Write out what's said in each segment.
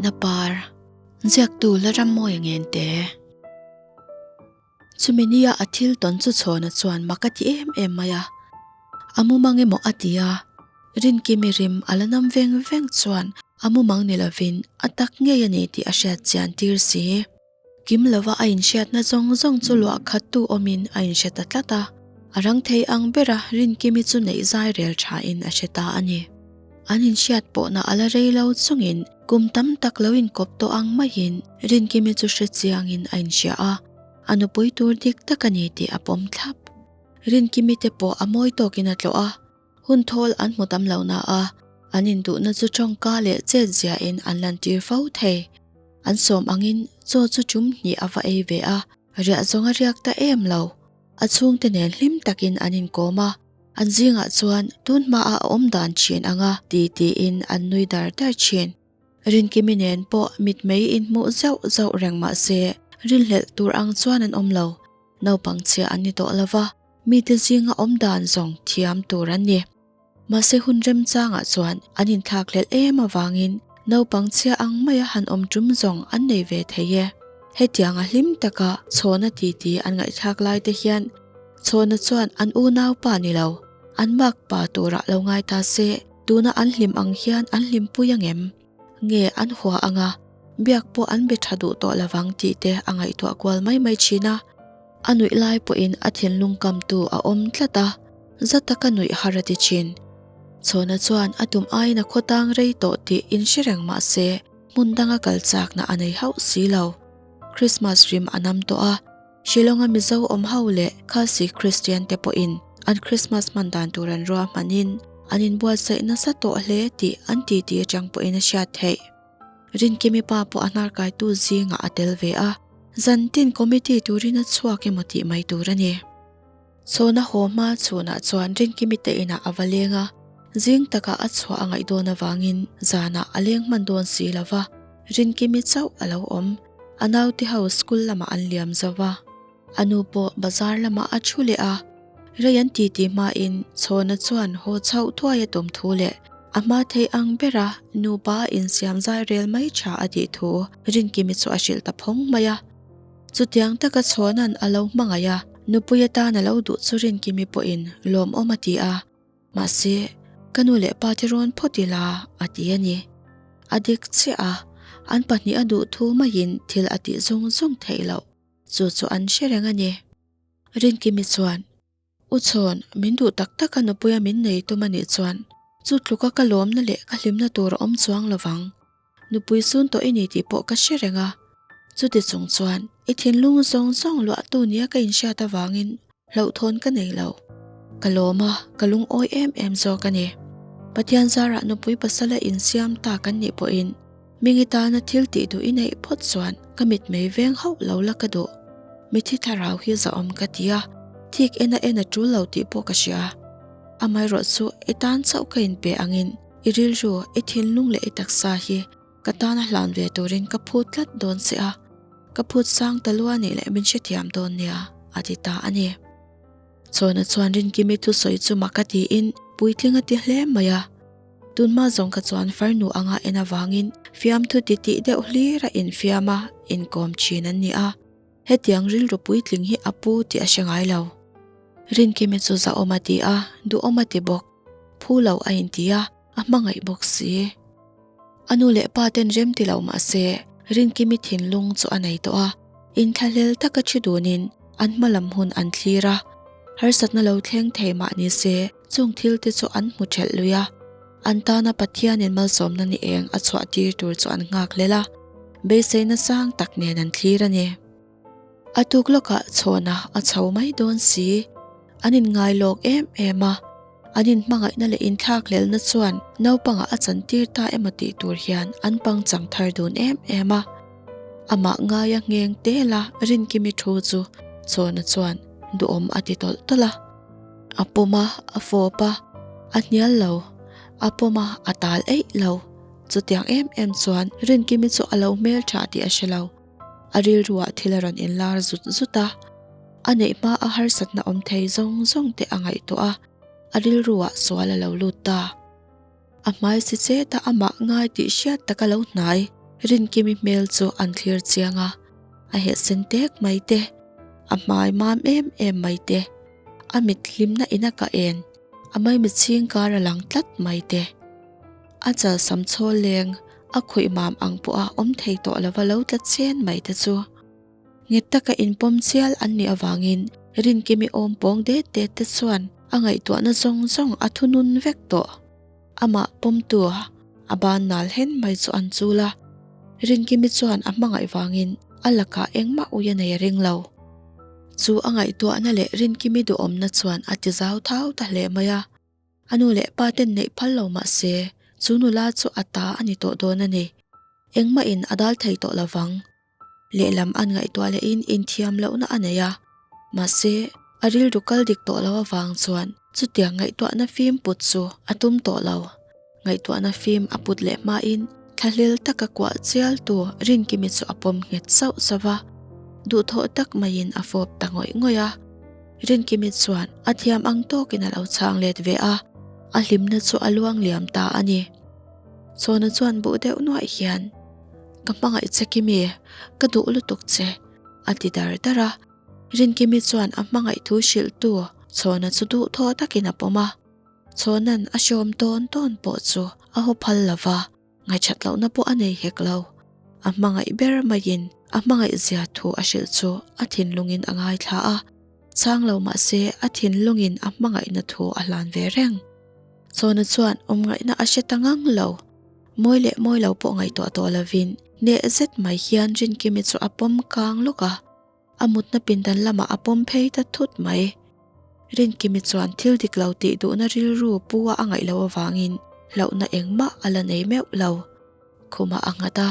Hmangaihna par, ziaktu la ram mawi a ngen te. Chumi nia a thil tawn chu chhawna chuan mak a ti em em mai a. A mumang emaw a ti a, Rinkimi rim a la nam veng veng chuan a mumang ni lovin a tak ngei a ni tih a hriat chian tir si. Kim lova a inhriatna zawng zawng chu luah khattu awmin a inhre ta tlat a, a rang thei ang bera Rinkimi chu neih zai rel thain a hre ta a ni. An inhriat pawhna a la rei lo chungin kum tam tak lo inkawp tawh ang maiin Rinkimi chu hre chiangin a inhria a, a nupui tur dik tak a ni tih a pawm thlap. Rinkimi te pawh a mawi tawkin a tlawh a, Hun thawl an hmu tam lo na a, an induhna chu tawngka leh chet ziahin an lantir fo thei. An sawm angin chaw chu tum hnih a va ei ve a, riah zawng a riak ta em lo. A chhungte nen hlim takin an inkawm a, an zingah chuan tun hmaah a awm dan thin anga ti tiin an nui dar dar thin. Rinkimi nen pawh mitmei inhmuh zauh zauh reng mah se rinhlelh tur ang chuan an awm lo. Naupang chhia an ni tawh lo va, mite zinga awm dan zawng thiam tur an ni. Mahse hun remchangah chuan an inthlakhlelh em avangin naupang chhia ang maia han awm tum zawng an nei ve thei e. Hetianga hlim taka chhawna titi an ngaihthlak lai te hian chhawna chuan an unaupa ni lo, an makpa turah lo ngai ta se, tuna an hlim ang hian an hlimpui angem? Nge an hua anga biak pawh an be tha duh tawh lovang tih te a ngaihtuah kual mai mai thin a. A nuih lai pawhin a thinlung kamtu a awm tlat a, za taka nuih har a ti thin. Chhawna chuan a tum aiin a khawtang rei tawh tih inhre reng mah se hmun danga kal chakna a nei hauh si lo. Christmas rim a nam tawh a, Shillong-a Mizo awm ho leh Khasi Kristian te pawhin an Christmas hman dan tur an ruahmanin an inbuatsaih nasa tawh hle tih an titi atang pawhin a hriat theih. Rinkimi pa pawh a hnarkaitu zingah a tel ve a, zantin committee turin a chhuak emaw tih mai tur a ni. Chhawna haw hma chhunah chuan Rinkimi te inah a va leng a, zing takah a chhuah a ngaih dawn avangin zanah a leng hman dawn si lo va, Rinkimi chauh a lo awm. A naute ho school lamah an liam zo va, a nu pawh bazar lamah a thu leh a. Rei an titi hmain Chhawna chuan haw chhoh thuai a tum thu leh a hma thei ang bera nupa a insiam zai rel mai tha a tih thu Rinkimi chu a hrilh ta phawng mai a. Chutiang taka Chhawna'n a lo hmangaih a, nupui atan a lo duh chu Rinkimi pawhin lawmawm a ti a. Mahse, ka nu leh pa te rawn phawt ila a ti a ni. A dik chiah a, an pahnih a duh thu maiin thil a tih zung zung theih loh. Chu chu an hre reng a ni. Rinkimi chuan, U Chhawn, min duh tak tak a nupuia min nei tum a nih chuan chu tluka ka lawmna leh ka hlimna tur a awm chuang lo vang. Nupui sun tawh i ni tih pawh ka hre reng a. Chuti chung chuan i thinlung zawng zawng luahtu nia ka inhriat avangin hlauhthawn ka nei lo. Ka lawm a, ka lungawi em em zawk a ni. Pathian zarah nupui pasala insiam ta kan nih pawhin Mingi tana thil tih duh i neih phawt chuan ka mitmei veng hauh lo la ka duh. Mithi thlarau hi zahawm ka ti a, thik en a en a tul lo tih pawh ka hria. Amaherawh chu i tan chauh ka inpe angin i rilru, i thinlung leh i taksa hi ka tana hlan ve turin ka phut tlat dawn che a, ka phut sang ta lua nih leh min hrethiam dawn nia, a ti ta a ni. Chhawna chuan Rinkimi thusawi chu mak a tiin puitling a ti hle mai a. Tunhma zawng kha chuan farnu anga en avangin fiamthu titih deuh hlir a infiam a, inkawm thin an ni a. Hetiang rilru puitling hi a pu tih a hre ngai lo. Rinkimi chu zahawm a ti a, duhawm a ti bawk. Phu lo a inti a, a hmangaih bawk si. A nu leh pa ten rem ti lo mah se Rinkimi thinlung chu a nei tawh a, inthlahlel taka thi dunin an hma lam hun an thlir a, harsatna lo thleng thei mah ni se chung thil te chu an hmu thelh lui a, an tana Pathianin malsawmna ni eng a chhuah tir tur chu an nghak hlel a, beiseina sang tak nen an thlir a ni. A tuk lawkah chhawna a chho mai dawn si. An inngai lawk em em a, an inhmangaihna leh inthlakhlelna chuan naupangah a chantir ta emaw tih tur hian an pangchang thar dun em em a. Amah ngaia ngheng tela Rinkimi thu chu Chhawna chuan duhawm a ti tawlh tawlh a. A pawm a, a fawp a, a hnial lo. A pawm a, a tal eih lo. Chutiang em em chuan Rinkimi chu a lo hmeltha tih a hre lo. A rilruah thil a rawn inlar zut zut a, a neih hma a harsatna awm thei zawng zawng te a ngaihtuah a, a rilruah sual a lo lut ta. A hmai si chet a amah ngai tih hriat tak a lo hnai. Rinkimi hmel chu an thlir chiang a, a heh sen tek mai te, a hmai mam em em mai te, a mit hlimna ina ka en, a maimit chhing kar a lang tlat mai te. A chal sam chhawl leng, a khuih mam ang pawha awm thei tawh lova lo tla chen mai te chu. Nghet taka inpawm chial an nih avangin Rinkimi awm pawng det det te chuan a ngaihtuahna zawng zawng a thunun vek tawh. Amah pawmtu a ban nal hen mai chu an chul a, Rinkimi chuan a hmangaih vangin a lakah engmah ui a nei a ring lo. Chu a ngaihtuahna leh Rinkimi duhawmna chuan a ti zau thau ta hle mai a. A nu leh pa ten neih phal lo mah se, chu nula chu a ta a ni tawh dawn a ni. Engmahin a dal thei tawh lovang. Lehlam an ngaihtuah lehin inthiam lohna a nei a, mahse a rilru kal dik tawh lo avang chuan chutiang ngaihtuahna fim put chu a tum tawh lo. Ngaihtuahna fim a put leh hmain thlahlel taka kuah chialtu Rinkimi chu a pawm nghet sauh sauh a, duhthawh tak maiin a fawp ta ngawih ngawih a. Rinkimi chuan a thiam ang tawkin a lo chhang let ve a, a hlimna chu a luang liam ta a ni. Chawna chuan buh deuh nuaih hian, Ka hmangaih che Kimi, ka duh lutuk che, a ti dar dar a. Rinkimi chuan a hmangaih thu hrilhtu Chhawna chu duhthawh takin a pawm a. Chhawna'n a hrawm tawn tawn pawh chu a haw phal lo va, ngaihṭhat lohna pawh a nei hek lo. A hmangaih ber maiin a hmangaih zia thu a hrilh chu a thinlungin a ngaithla a, chhang lo mah se a thinlungin a hmangaihna thu a hlan ve reng. Chhawna chuan awmngaihna a hre ta ngang lo. Mawi leh mawi lo pawh ngaihtuah tawh lovin hneh zet mai hian Rinkimi chu a pawm kang lawk a, a mutna pindan lamah a pawm phei ta thut mai. Rinkimi chuan thil dik lo tih duhna rilru pu a a ngaih loh avangin hlauhna engmah a la nei meuh lo. Khumah a nghat a,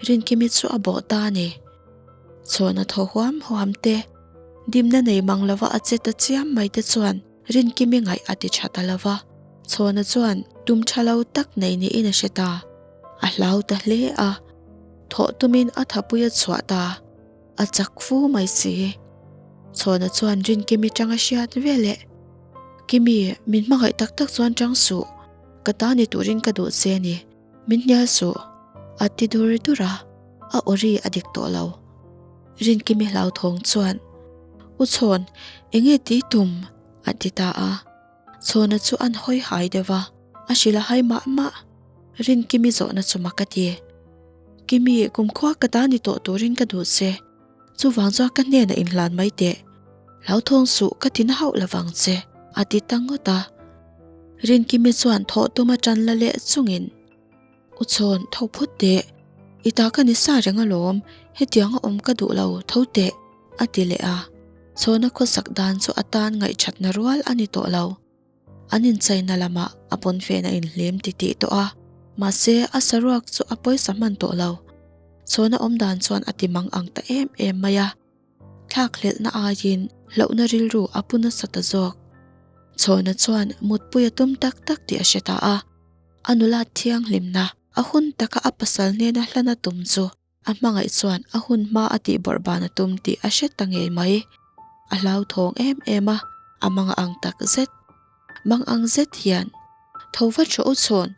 Rinkimi chu a bawh ta a ni. Chhawna thaw huam huam te, dimna nei mang lova a che ta chiam mai te chuan Rinkimi ngaih a ti tha ta lo va, Chhawna chuan tum tha lo tak nei niin a hre ta. A hlau ta hle a, thawh tumin a thapui a chhuah ta, a chak fu mai si. Chhawna chuan Rinkimi tang a hriat veleh, Kimi, min hmangaih tak tak chuan tang suh, ka ta ni turin ka duh che a ni, min hnial suh, a ti dur dur a, a aw ri a dik tawh lo. Rinkimi hlauthawng chuan, U Chhawn, enge tih tum? a ti ta a. Chhawna chu an hawi hai deuh a, a hrilh a hai mah mah. Rinkimi zawhna chu mak a ti. Kimi, kumkhua ka ta ni tawh turin ka duh che. Chuvang chuan ka hnenah inhlan mai teh. Hlauthawng suh ka ti na hauh lovang che, a ti ta ngawt a. Rinkimi chuan thawh tuma tan la leh chungin, U chhawn, tho phawt teh. I ta ka ni sa reng alawm, hetiang a awm ka duh lo, tho teh, a ti leh a. Chhawna khawsak dan chu a tan ngaihthatna rual a ni tawh lo. An inchaina lamah a pawnfen a inhlim titih tawh a, mahse a saruak chu a pawisa hman tawh lo. Chhawna awm dan chuan a ti mang ang ta em em mai a. Thlakhlelhna aiin hlauhna rilru a pu nasa ta zawk. Chhawna chuan mutpui a tum tak tak tih a hre ta a. A nula thianghlimna, a hun taka a pasal hnena hlan a tum chu a hmangaih chuan a hun hma a tih bawrh ban a tum tih a hre ta ngei mai. A hlauthawng em em a, a mang ang tak zet. Mang ang zet hian, Tho vat rawh u chhawn,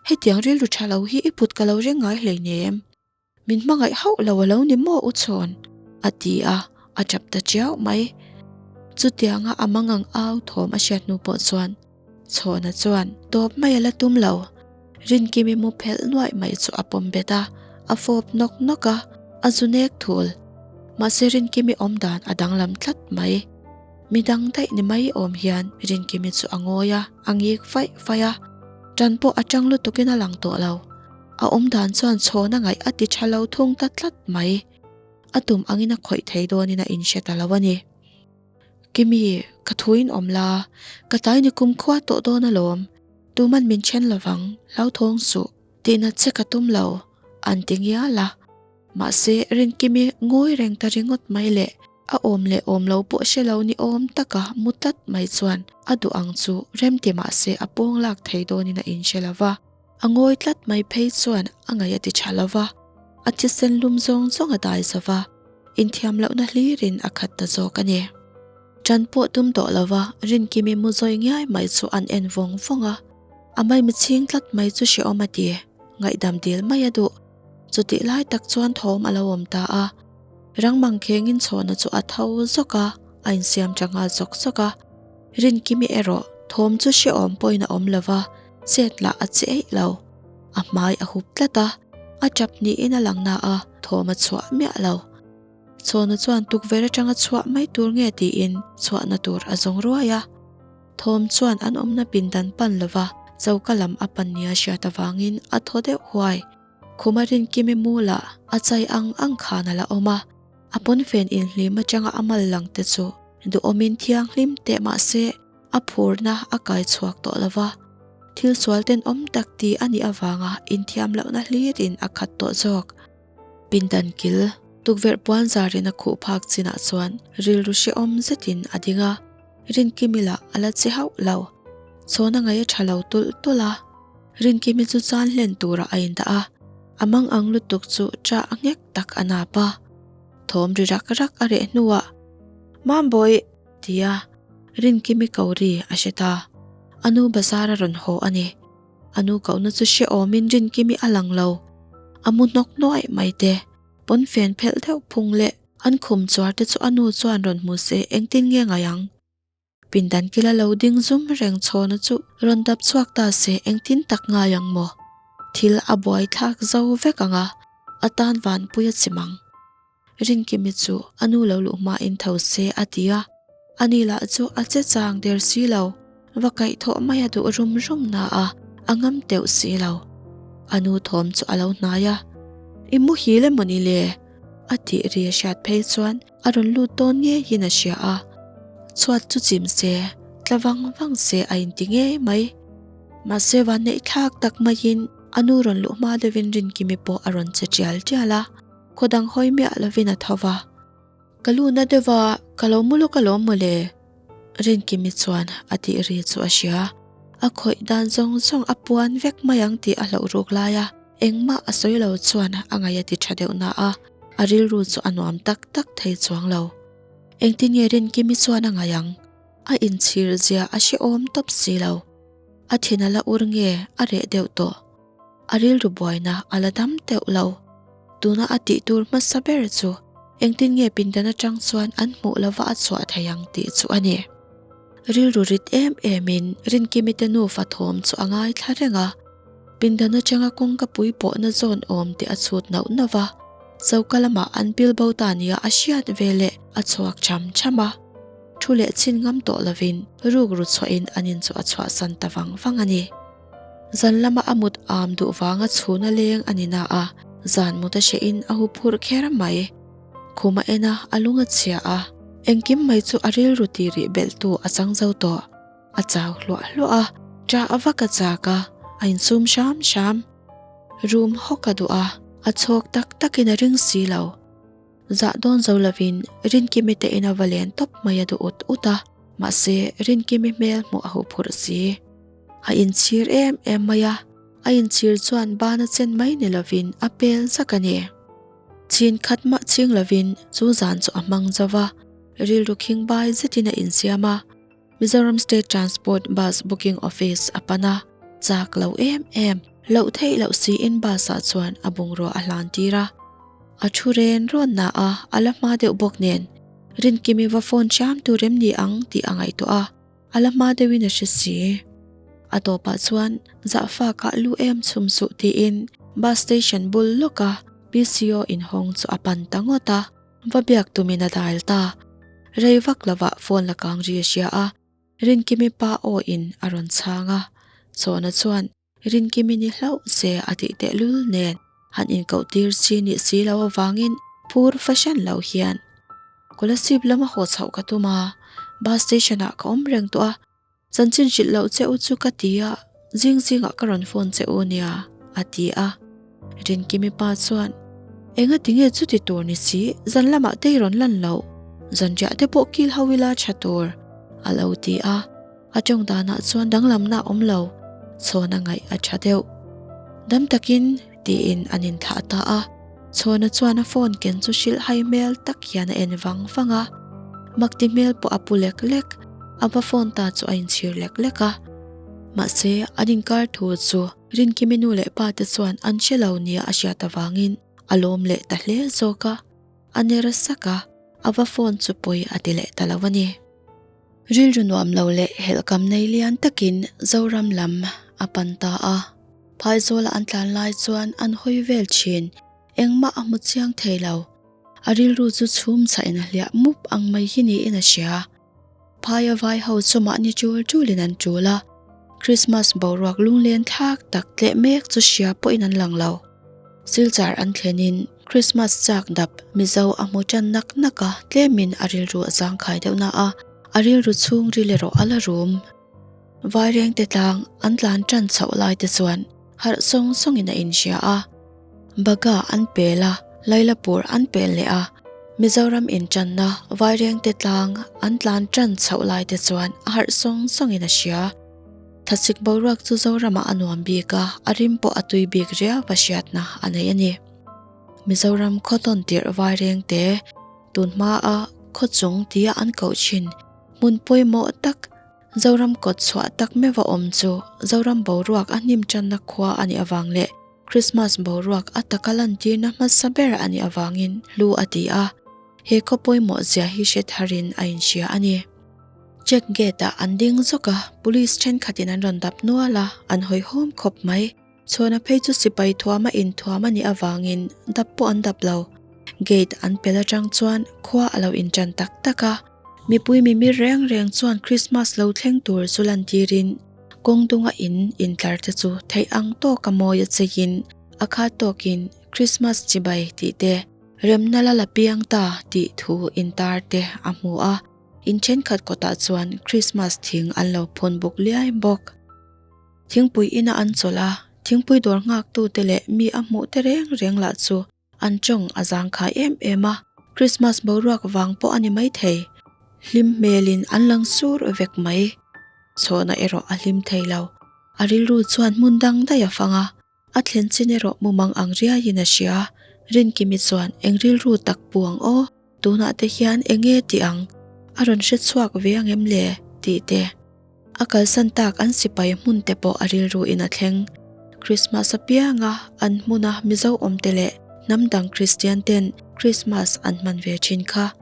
hetiang rilru tha lo hi i put ka lo reng ngai hleinem. Min hmangaih hauh lo a lo ni maw u chhawn? a ti a, a tap ta chiau mai. Chutianga a mangang au thawm a hriat hnu pawh chuan Chhawna chuan tawp mai a la tum lo. Rinkimi mu phelh nuaih mai chu a pawm bet a, a fawp nawk nawk a, a zu nek thul. Mahse Rinkimi awm dan a danglam tlat mai. Mi dang daih ni mai awm hian Rinkimi chu a ngawi a, a ngik faih faih a. Tan pawh a tang lutukin a lang tawh lo. A awm dan chuan chhawna ngaih a ti tha lo thung ta tlat mai. A tum angin a khawih thei dawnin a inhre ta lo a ni. Kimi, ka thuin awm la, ka tlai ni kum khua tawh dawn alawm. Tuman min then lovang, hlauthawng suh. Tihna che ka tum lo, an ti ngial a. Mahse, Rinkimi ngawi reng ta ringawt mai le. A awm leh awm lo pawh hre lo ni awm taka mu tlat mai chuan a duh ang chu remti mahse a pawng lak thei dawnin a inhre lo va. A ngawi tlat mai phei chuan a ngaih a ti tha lo va, a thisen lum zawng zawng a dai zo va, inthiam lohna hlirin a khat ta zawk a ni. Ṭan pawh tum tawh lo va, Rinkimi mu zawi ngiai mai chu an en vawng vawng a, a maimichhing tlat mai chu hrehawm a ti, ngaihdam dil mai a duh. Chutih lai tak chuan thawm a lo awm ta a. Rang mangkhengin chhawna chu a tho zawk a, a insiam tha nghal zawk zawk a. Rinkimi erawh thawm chu hrehawm pawhin a awm lo va, chet lah a che eih lo. A hmai a hup tlat a, a tap niin a lang na a, thawm a chhuah miah lo. Chhawna chuan tukverh atanga chhuah mai tur nge tiin chhuahna tur a zawng ruai a. Thawm chuan an awmna pindan pan lova choka lam a pan nia hriat avangin a thaw deuh huai. Khuma Rinkimi mu lah a chai ang ang khan a la awm a, a pawnfen inhlim atanga a mal lang te chu duhawmin thianghlim teh mah se a phurna a kai chhuak tawh lo va, thil sual tenawm tak ti a nih avanga inthiam lohna hlirin a khat tawh zawk. Pindan kil tukverh puan zarin a khuh phak chinah chuan rilru hrehawm zetin a ding a, Rinkimi lah a la che hauh lo. Chhawna ngaih a tha lo tulh tulh a. Rinkimi chu chan hlen turah a indah a, a mang ang lutuk chu ṭah a nghek tak a nap a. Thawm ri rak rak a reh hnuah, Mambawi! tia Rinkimi ko ri a hre ta. A nu bazar a rawn haw a ni. A nu kohna chu hrehawmin Rinkimi a lang lo. A mu hnawk nuaih mai te, pawnfen phelh deuh phung leh an khum chuar te chu a nu chuan rawn hmu se engtin nge ngai ang? Pindan kila lo ding zum reng chhawna chu rawn dap chhuak ta se engtin tak ngai ang maw? Thil a buai thlak zo vek ang a, a tan vanpui a chim ang. Rinkimi chu a nu lo luh hmain tho se a ti a, ani lah chu a che chang der si lo, va kaihthawh mai a duh rum rum na a, a ngam teuh si lo. A nu thawm chu a lo hnai a, I muhil emaw ni le? a tih ri a hriat phei chuan A rawn lut dawn ngeiin a hria a, chhuat chu chim se, tla vang vang se a inti ngei mai. Mahse vanneih thlak tak maiin a nu rawn luh hma deuhin Rinkimi pawh a rawn che tial tial a, khaw dang hawi miah lovin a tho va. Ka lu na deuh a, ka lo mu lawk alawm mawle. Rinkimi chuan a tih ri chu a hria. A khawih dan zawng zawng a puan vek mai ang tih a hlauh ruk lai a, engmah a sawi lo chuan a ngaih a ti tha deuh na a. A rilru chu a nuam tak tak thei chuang lo. Engtin nge Rinkimi chuan a ngaih ang? A inchhir zia a hrehawm tawp si lo. A thin a la ur nge a reh deuh tawh? A rilru buaina a la dam teuh lo. Tuna a tih tur hmasa ber chu engtin nge pindan atang chuan an hmuh lova a chhuah thei ang tih chu a ni. Rilru rit em emin Rinkimi te nufa thawm chu a ngaithla reng a. Pindan atanga kawngka pui pawhna zawn awm tih a chhut nauh nauh a, choka lamah an pil bo ta nia a hriat ve leh a chhuak cham cham a. Thu leh chhin ngam tawh lovin rukru chhuahin an in chu a chhuahsan ta vang vang a ni. Zan lama a mut am duh vanga chhuna leng a ni na a, zan mut a hrehin a huphurh kher mai. Khum a en a, a lung a chhia a, engkim mai chu a rilru tih rih belhtu a chang zo tawh. A chau hluah hluah a, ṭah a vak a chak a, a insum hram hram. Room hawk a duh a, a chhawk tak takin a ring si lo. Zah dawn zo lovin Rinkimi te in a va len tawp mai a duh ut ut a, mahse Rinkimi hmel hmuh a huphurh si. A inchhir em em mai a, a inchhir chuan ban a chen mai ni lovin a pel zak a ni. Chin khat mah chhing lovin chu zan chu a hmang zo va, rilru khing bai zetin a insiam a. Mizoram State Transport Bus Booking Office a pan a, chak lo em em, loh theih loh siin bus ah chuan a bungrua a hlan tir a. A thu ren rawn na a, a la hma deuh bawk nen Rinkimi va phone hram tur em ni ang tih a ngaihtuah a, a la hma deuhin a hre si. A tawpah chuan zahfakah lu em chhum suh tiin bus station bul lawka PCO inhawng chu a pan ta ngawt a. Va biak tumin a dal ta. Rei vak lovah phone la kang ri a hria a, Rinkimi pa aw in a rawn chhang a. Chawhna chuan Rinkimi ni hlauh se a tih tehlul nen han inkoh tir chi nih si lo avangin phur fahran lo hian Kolasib lama haw chhoh ka tum a, bus station ah ka awm reng tawh a, Chanchin hrilh loh che u chu ka ti a, zing zingah ka rawn phone che u nia, a ti a. Rinkimi pa chuan, Enga tinge chuti tur ni si, zan lamah te i rawn lan loh, zanriah te pawh kil ho ila tha tur, a lo ti a. A tawng danah chuan danglamna a awm lo, chhawn a ngaih a tha deuh. Dam takin, tiin an inthlah ta a. Chhawna chuan a phone ken chu hrilh hai hmel tak hian a en vang vang a, makti hmel pawh a pu lek lek, a va phone ta chu a inchhir lek lek a. Mahse, an inkar thu chu Rinkimi nu leh pa te chuan an hre lo nia a hriat avangin a lawm leh ta hle zawk a. A ner sak a, a va phone chu pawi a ti leh ta lo a ni. Rilru nuam lo leh helhkam nei lian takin Zoram lam a pan ta a. Phaizawla an tlan lai chuan an hawi vel thin, engmah a hmu chiang thei lo. A rilru chu chhum chhah in a hliah mup ang mai hi niin a hria. Phaia vai ho chu mahni tul tulin an tul a, Christmas boruak lunglen thlak tak tleh mek chu hria pawhin an lang lo. Silchar an thlenin Christmas chak dap Mizo a hmu tan nak nak a, tlemin a rilru a zangkhai deuh na a, a rilru chhungril erawh a la rum. Vairengte tlang an tlan tan chhoh lai te chuan harh sawng sawngin a inhria a. Baga an pel a, Lailapur an pel leh a, Mizoram intanna Vairengte tlang an tlan tan chhoh lai te chuan a harh sawng sawngin a hria. Thlasik boruak chu Zoramah a nuam bik a, a rim pawh a tui bik riau a hriatna a nei a ni. Mizoram khaw tawn tirh Vairengte tun hmaa khaw chung tia an koh thin hmun pawimawh tak Zoram kawt chhuah tak meuh a awm chu Zoram boruak a hnim tanna khua a nih avang leh Krismas boruak a taka lantirna hmasa ber a nih avangin hlu a ti a, he khaw pawimawh zia hi hre tharin a inhria a ni. Check gate ah an ding zawk a, police thenkhatin an rawn dap nual a, an hawihhawm khawp mai. Chhuana phei chu sipai thuama inthuam a nih avangin dap pawh an dap lo. Gate an pel atang chuan khua a lo intan tak tak a, mipui mimir reng reng chuan Krismas lo thleng tur chu lantirin kawng dunga in intlar te chu theih ang tawka mawi a cheiin a khat tawkin Krismas chibai tih te, remna la la piang ta tih thu intar te a hmu a, in thenkhat kawtah chuan Krismas thing an lo phun buk liai bawk. Thingpui ina an chawlh a, thingpui dawr nghaktute leh mi a hmuh te reng reng lah chu an tawng a zangkhai em em a, Christmas boruak vang pawh a ni maithei. Hlim hmelin an lang sur vek mai. Chhawna erawh a hlim thei lo. A rilru chuan hmun dang daih a fang a, a thlen chin erawh mumang ang riaiin a hria. Rinkimi chuan eng rilru tak pu ang aw, tunah te hian eng nge tih ang? A rawn hre chhuak ve ang em le? tih te. A kalsan tak an sipai hmun te pawh a rilru in a thleng. Krismas apianga an hmuna Mizo awmte leh hnam dang Kristian ten Krismas an hman ve thin kha.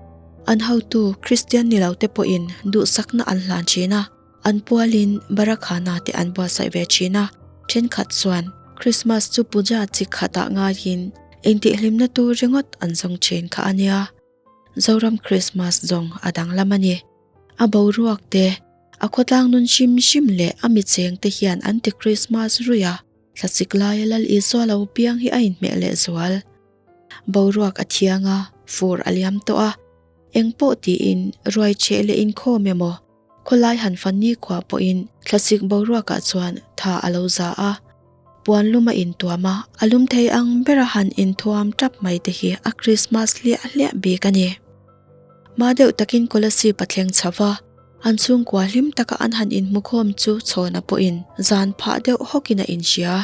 An hotu Kristian ni lo te pawhin duhsakna an hlan thin a, an pualin Barakhana te an buatsaih ve thin a. Thenkhat chuan Krismas chu puja chi khatah ngaiin intihhlimna tur ringawt an zawng thin kha a nia. Zoram Krismas zawng a danglam a ni. A boruak te, a khawtlang nun hrim hrim leh a micheng te hian an ti Krismas ruih a, thlasik laia Lal Isua lo piang hi a inhmeh leh zual. Boruak a thiang a, fur a liam tawh a, eng pawh tiin ruai cheh leh inkhawm emaw, Khawlai han fan nikhua pawhin thlasik boruakah chuan tha a lo za a, puan lum a intuam a, a lum thei ang bera han inthuam tap mai te hi a Krismas hliah hliah bik a ni. Hma deuh takin Kolasib a thleng chho va, an chhungkua hlim taka an han inhmukhawm chu chhawna pawhin zan phah deuh hawkin a inhria.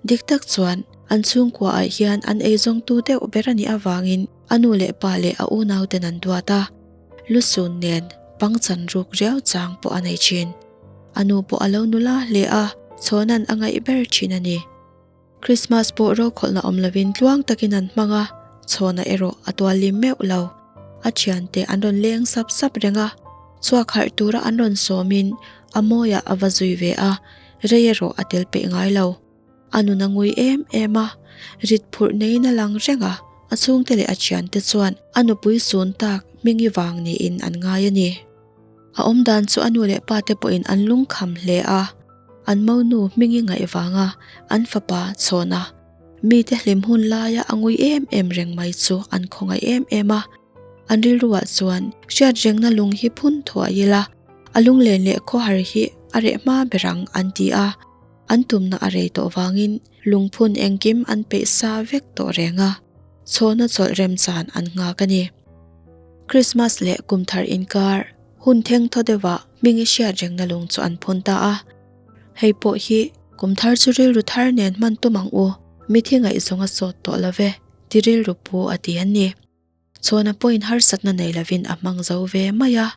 Dik tak chuan an chhungkua ah hian an eizawngtu deuh ber a nih avangin a nu leh pa leh a unauten an duat a. Lusun nen pangchan ruk riau chang pawh a nei thin. A nu pawh a lo nula hle a, chhawnan a ngaih ber thin a ni. Christmas pawh rokhawlhna awm lovin tluang takin an hmang a, chhawna erawh a tuallim meuh lo. A thiante an rawn leng sap sap reng a, chhuak harh tura an rawn sawmin a mawiah a va zui ve a, rei erawh a tel peih ngai lo. A nun a ngui em em a, rit phurh neiin a lang reng a, a chhungte leh a thiante chuan a nupui sun tak hmingi vang niin an ngai a ni. A awmdan chu a nu leh pa te pawhin an lungkham hle a, an monu hmingi ngaih vanga an fapa chhawn a, mite hlim hun laia a ngui em em reng mai chu an khawngaih em em a. An rilruah chuan hriat rengna lung hi phun thuah ila, a lunglen leh khawhar hi a reh hma ber ang an ti a. An tumna a rei tawh vangin lungphun engkim an peih sa vek tawh reng a, chhawna chawlh remchan an nghak a ni. Krismas leh kumthar inkar hun theng thaw deuhah hming i hriat rengna lung chu an phun ta a. Hei pawh hi kumthar chu rilru thar nen hman tum ang u, mithi ngaihzawng a sawt tawh lo ve, ti rilru pu a ti an ni. Chhawna pawhin harsatna nei lovin a hmang zo ve mai a.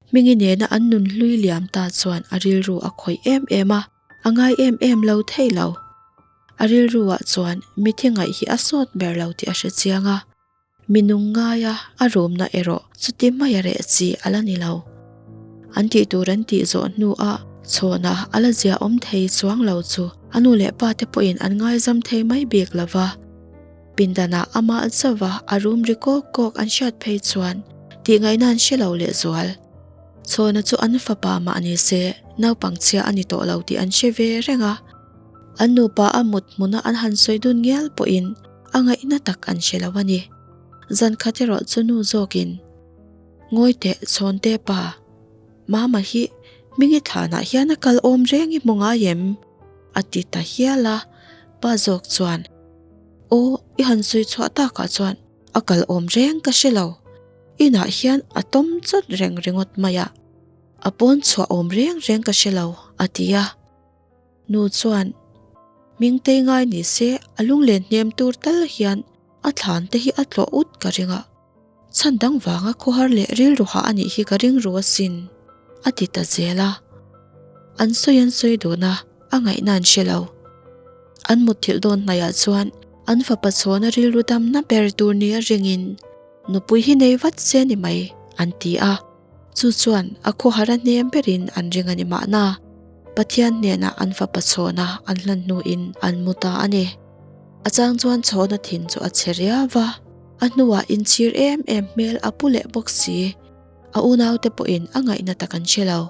Hmingi nena an nun hlui liam ta chuan a rilru a khawih em em a. A ngai em em lo thei lo. A rilruah chuan mithi ngaih hi a sawt ber lo tih a hre chiang a. Mi nung ngaia a rumna erawh chuti maia reh chi a la ni lo. An tih tur an tih zawh hnuah chhawna a la zia awm thei chuang lo chu a nu leh pa te pawhin an ngaizam thei mai bik lo va. Pindanah amah zauva a rum ri kawk kawk an hriat phei chuan tihngaihna an hre lo lehzual. Chhawna chu an fapa mah ni se naupang chhia a ni tawh lo tih an hre ve reng a. An nupa a mut hmuna an han sawi dun ngial pawhin a ngaihna tak an hre lo a ni. Zan khat erawh chu nu zawkin, Ngawi teh chhawnte pa, Mama hi Hmingi thlanah hian a kal awm reng i hmu ngai em? a ti ta hial a, pa zawk chuan, Aw, i han sawi chhuah takah chuan a kal awm reng ka hre lo, inah hian a tawm chawt reng ringawt mai a, a pawn chhuah awm reng reng ka hre lo, a ti a. Nu chuan, Hmingtei ngai ni se a lunglen hnem tur tal hian a thlan te hi a tlawh ut ka ring a, chhan dang vanga khawhar leh rilru hah a nih hi ka ring ru asin, a ti ta zel a. An sawi an sawi dun a, a ngaihna an hre lo. An mutthilh dawn hnaihah chuan an fapa chhawna rilru damna ber tur nia ringin nupui hi nei vat se ni mai, an ti a. Chu chuan a khawhar a hnem berin an ring a ni mahna, Pathian hnenah an fapa chhawna an hlan hnuin an mu ta a ni. A chang chuan chhawna thin chu a chhe riau va, a hnuah inchhir em em hmel a pu leh bawk si. A unaute pawhin a ngaihna tak an hre lo.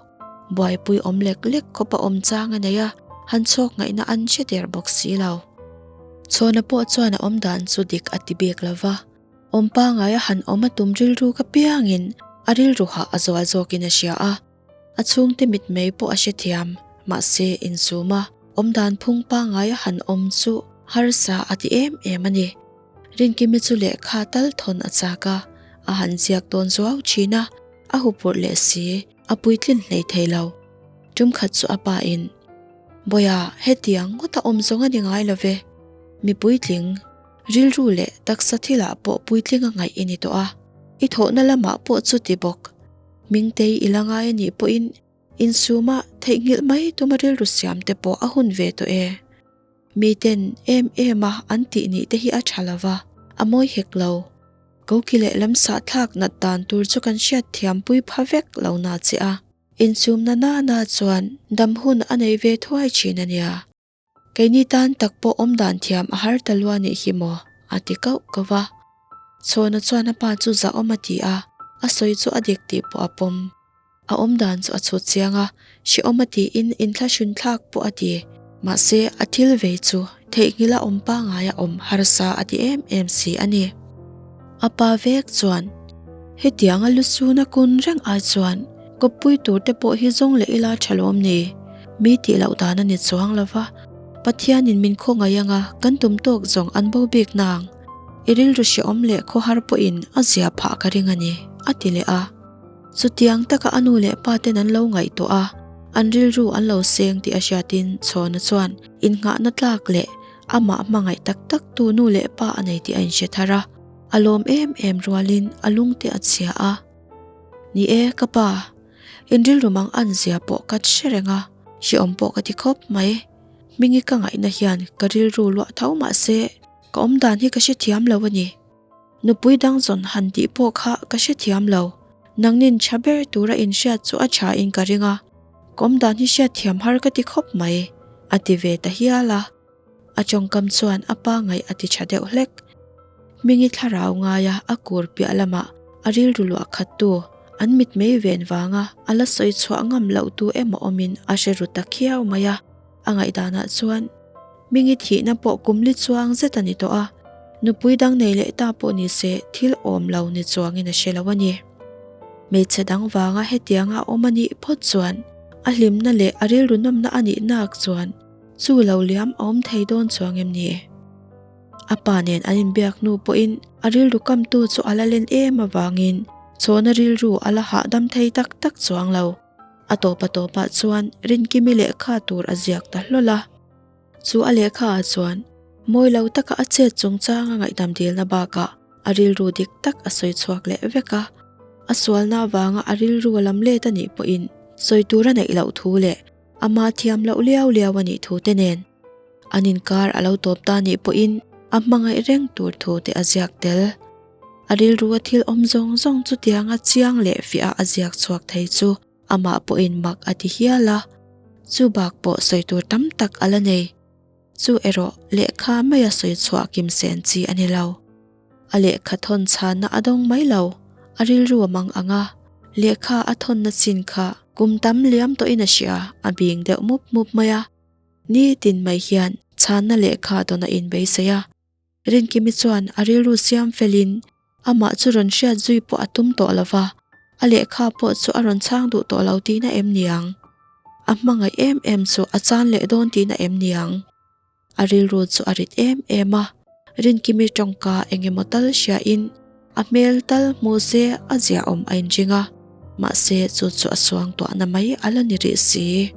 Buaipui awm lek lek khawp a awm chang a nei a, han chhawk ngaihna an hre der bawk si lo. Chhawna pawh chuan a awmdan chu dik a ti bik lo va. Awm pangaia han awm a tum rilru ka piangin a rilru hah a zual zawkin a hria a, a chhungte mitmei pawh a hrethiam, mahse insuma awmdan phung pangaia han awm chu harsa a ti em em a ni. Rinkimi chu lehkha tal thawn a chak a, a han ziak dawn zuau thin a, a huphurh leh si, a puitlin hlei thei lo. Tum khat chu a pa in, Bawiha, hetiang ngawt a awm zawng a ni ngai lo ve, mi puitling, Rilru leh taksa thilah pawh puitling a ngaih i ni tawh a, i thawhna lamah pawh chuti bawk. Hmingtei i la ngai a nih pawhin insuma theihnghilh mai tuma rilru siam te pawh a hun ve tawh e. Miten em em a an tih nih te hi a tha lo va, a mawi hek lo. Koki leh lam sahthlak nat dan tur chu kan hriat thiam pui pha vek lo na che a. Insumna nana chuan dam hun a nei ve thuai thin a nia. Keini tan tak pawh awm dan thiam a har ta lua nih hi maw? a ti kauh kauh va. Chhawna chuan a pa chu zahawm a ti a, a sawi chu a dik tih pawh a pawm. A awm dan chu a chhut chiang a, hrehawm a tiin inthlahrun thlak pawh a ti. Mahse, a thil vei chu theihnghilh a awm pangngai a awm harsa a ti em em si a ni. A pa vek chuan, Hetianga lusuna kun reng ai chuan kawppui tur te pawh hi zawng leh ila tha lawm ni? Mi tih loh dan a ni chuang lo va, Pathianin min khawngaih anga kan tum tawk zawng an bo bik nang. I rilru hrehawm leh khawhar pawhin a zia phah ka ring a ni, a ti leh a. Chutiang taka a nu leh pa ten an lo ngaihtuah a, an rilru an lo seng tih a hriatin Chhawna chuan innghahna tlak leh Amah hmangaih tak tak tu nu leh pa a nei tih a inhre thar a, a lawm em em rualin a lungte a chhia a. Ni e, ka pa, in rilru mang an zia pawh ka hre reng a, hrehawm pawh ka ti khawp mai. Hmingi ka ngaihna hian ka rilru luah tho mah se, ka awmdan hi ka hrethiam lo a ni. Nupui dang zawn han tih pawh kha ka hrethiam lo. Nangnin tha ber tura inhriat chu a tha in ka ring a, ka awmdan hi hriatthiam har ka ti khawp mai, a ti ve ta hial a. A tawngkam chuan a pa ngaih a ti tha deuh hlek. Hmingi thlarau ngaia a kur piah lamah a rilru luah khat tu, an mitmei ven vanga a la sawi chhuah ngam loh tu emaw awmin a hre ru ta khiau mai a. A ngaihdanah chuan Hmingi thihna pawh kum li chuang zet a ni tawh a, nupui dang nei leh ta pawh ni se thil awm lo ni chuangin a hre lo a ni. Hmeichhe dang vanga hetianga a awm a nih phawt chuan a hlimna leh a rilru nawmna a nih nak chuan chu lo liam a awm thei dawn chuang em ni? A pa nen an inbiak hnu pawhin a rilru kamtu chu a la len em avangin chhawna rilru a la hahdam thei tak tak chuang lo. A tawpa tawpah chuan Rinkimi lehkha tur a ziak ta hlawl a. Chu a lehkha ah chuan mawi lo taka a chet chungchang a ngaihdam dilna bakah a rilru dik tak a sawi chhuak leh vek a. A sualna avanga a rilru a lam let a nih pawhin sawi tur a neih loh thu leh. Ama thiam loh liau liau a nih thu te nen. An inkar a lo tawp ta nih pawhin a hmangaih reng tur thu te a ziak tel. A rilru a thil awm zawng zawng chutianga chiang leh fiah a a ziak chhuak thei chu amah pawhin mak a ti hial a. Chu bak pawh sawi tur tam tak a la nei. Chu erawh lehkha maia sawi chhuah kim sen chi a ni lo. A lehkha thawn chhanna a dawng mai lo, a rilru a mang ang a, lehkha a thawnna chin kha kum tam liam tawhin a hria, a bing deuh mup mup mai a. Nitin mai hian chhanna lehkha dawn a inbeisei a. Rinkimi chuan a rilru siam felin amah chu rawn hriat zui pawh a tum tawh lo va, a lehkha pawh chu a rawn chhang duh tawh lo tihna em niang? A hmangaih em em chu a chan leh dawn tihna em niang? A rilru chu a rit em em a, Rinkimi tawngka eng emaw tal hriain a hmel tal hmu se a ziahawm a inring a, mahse chu chu a suangtuahna mai a la ni rih si.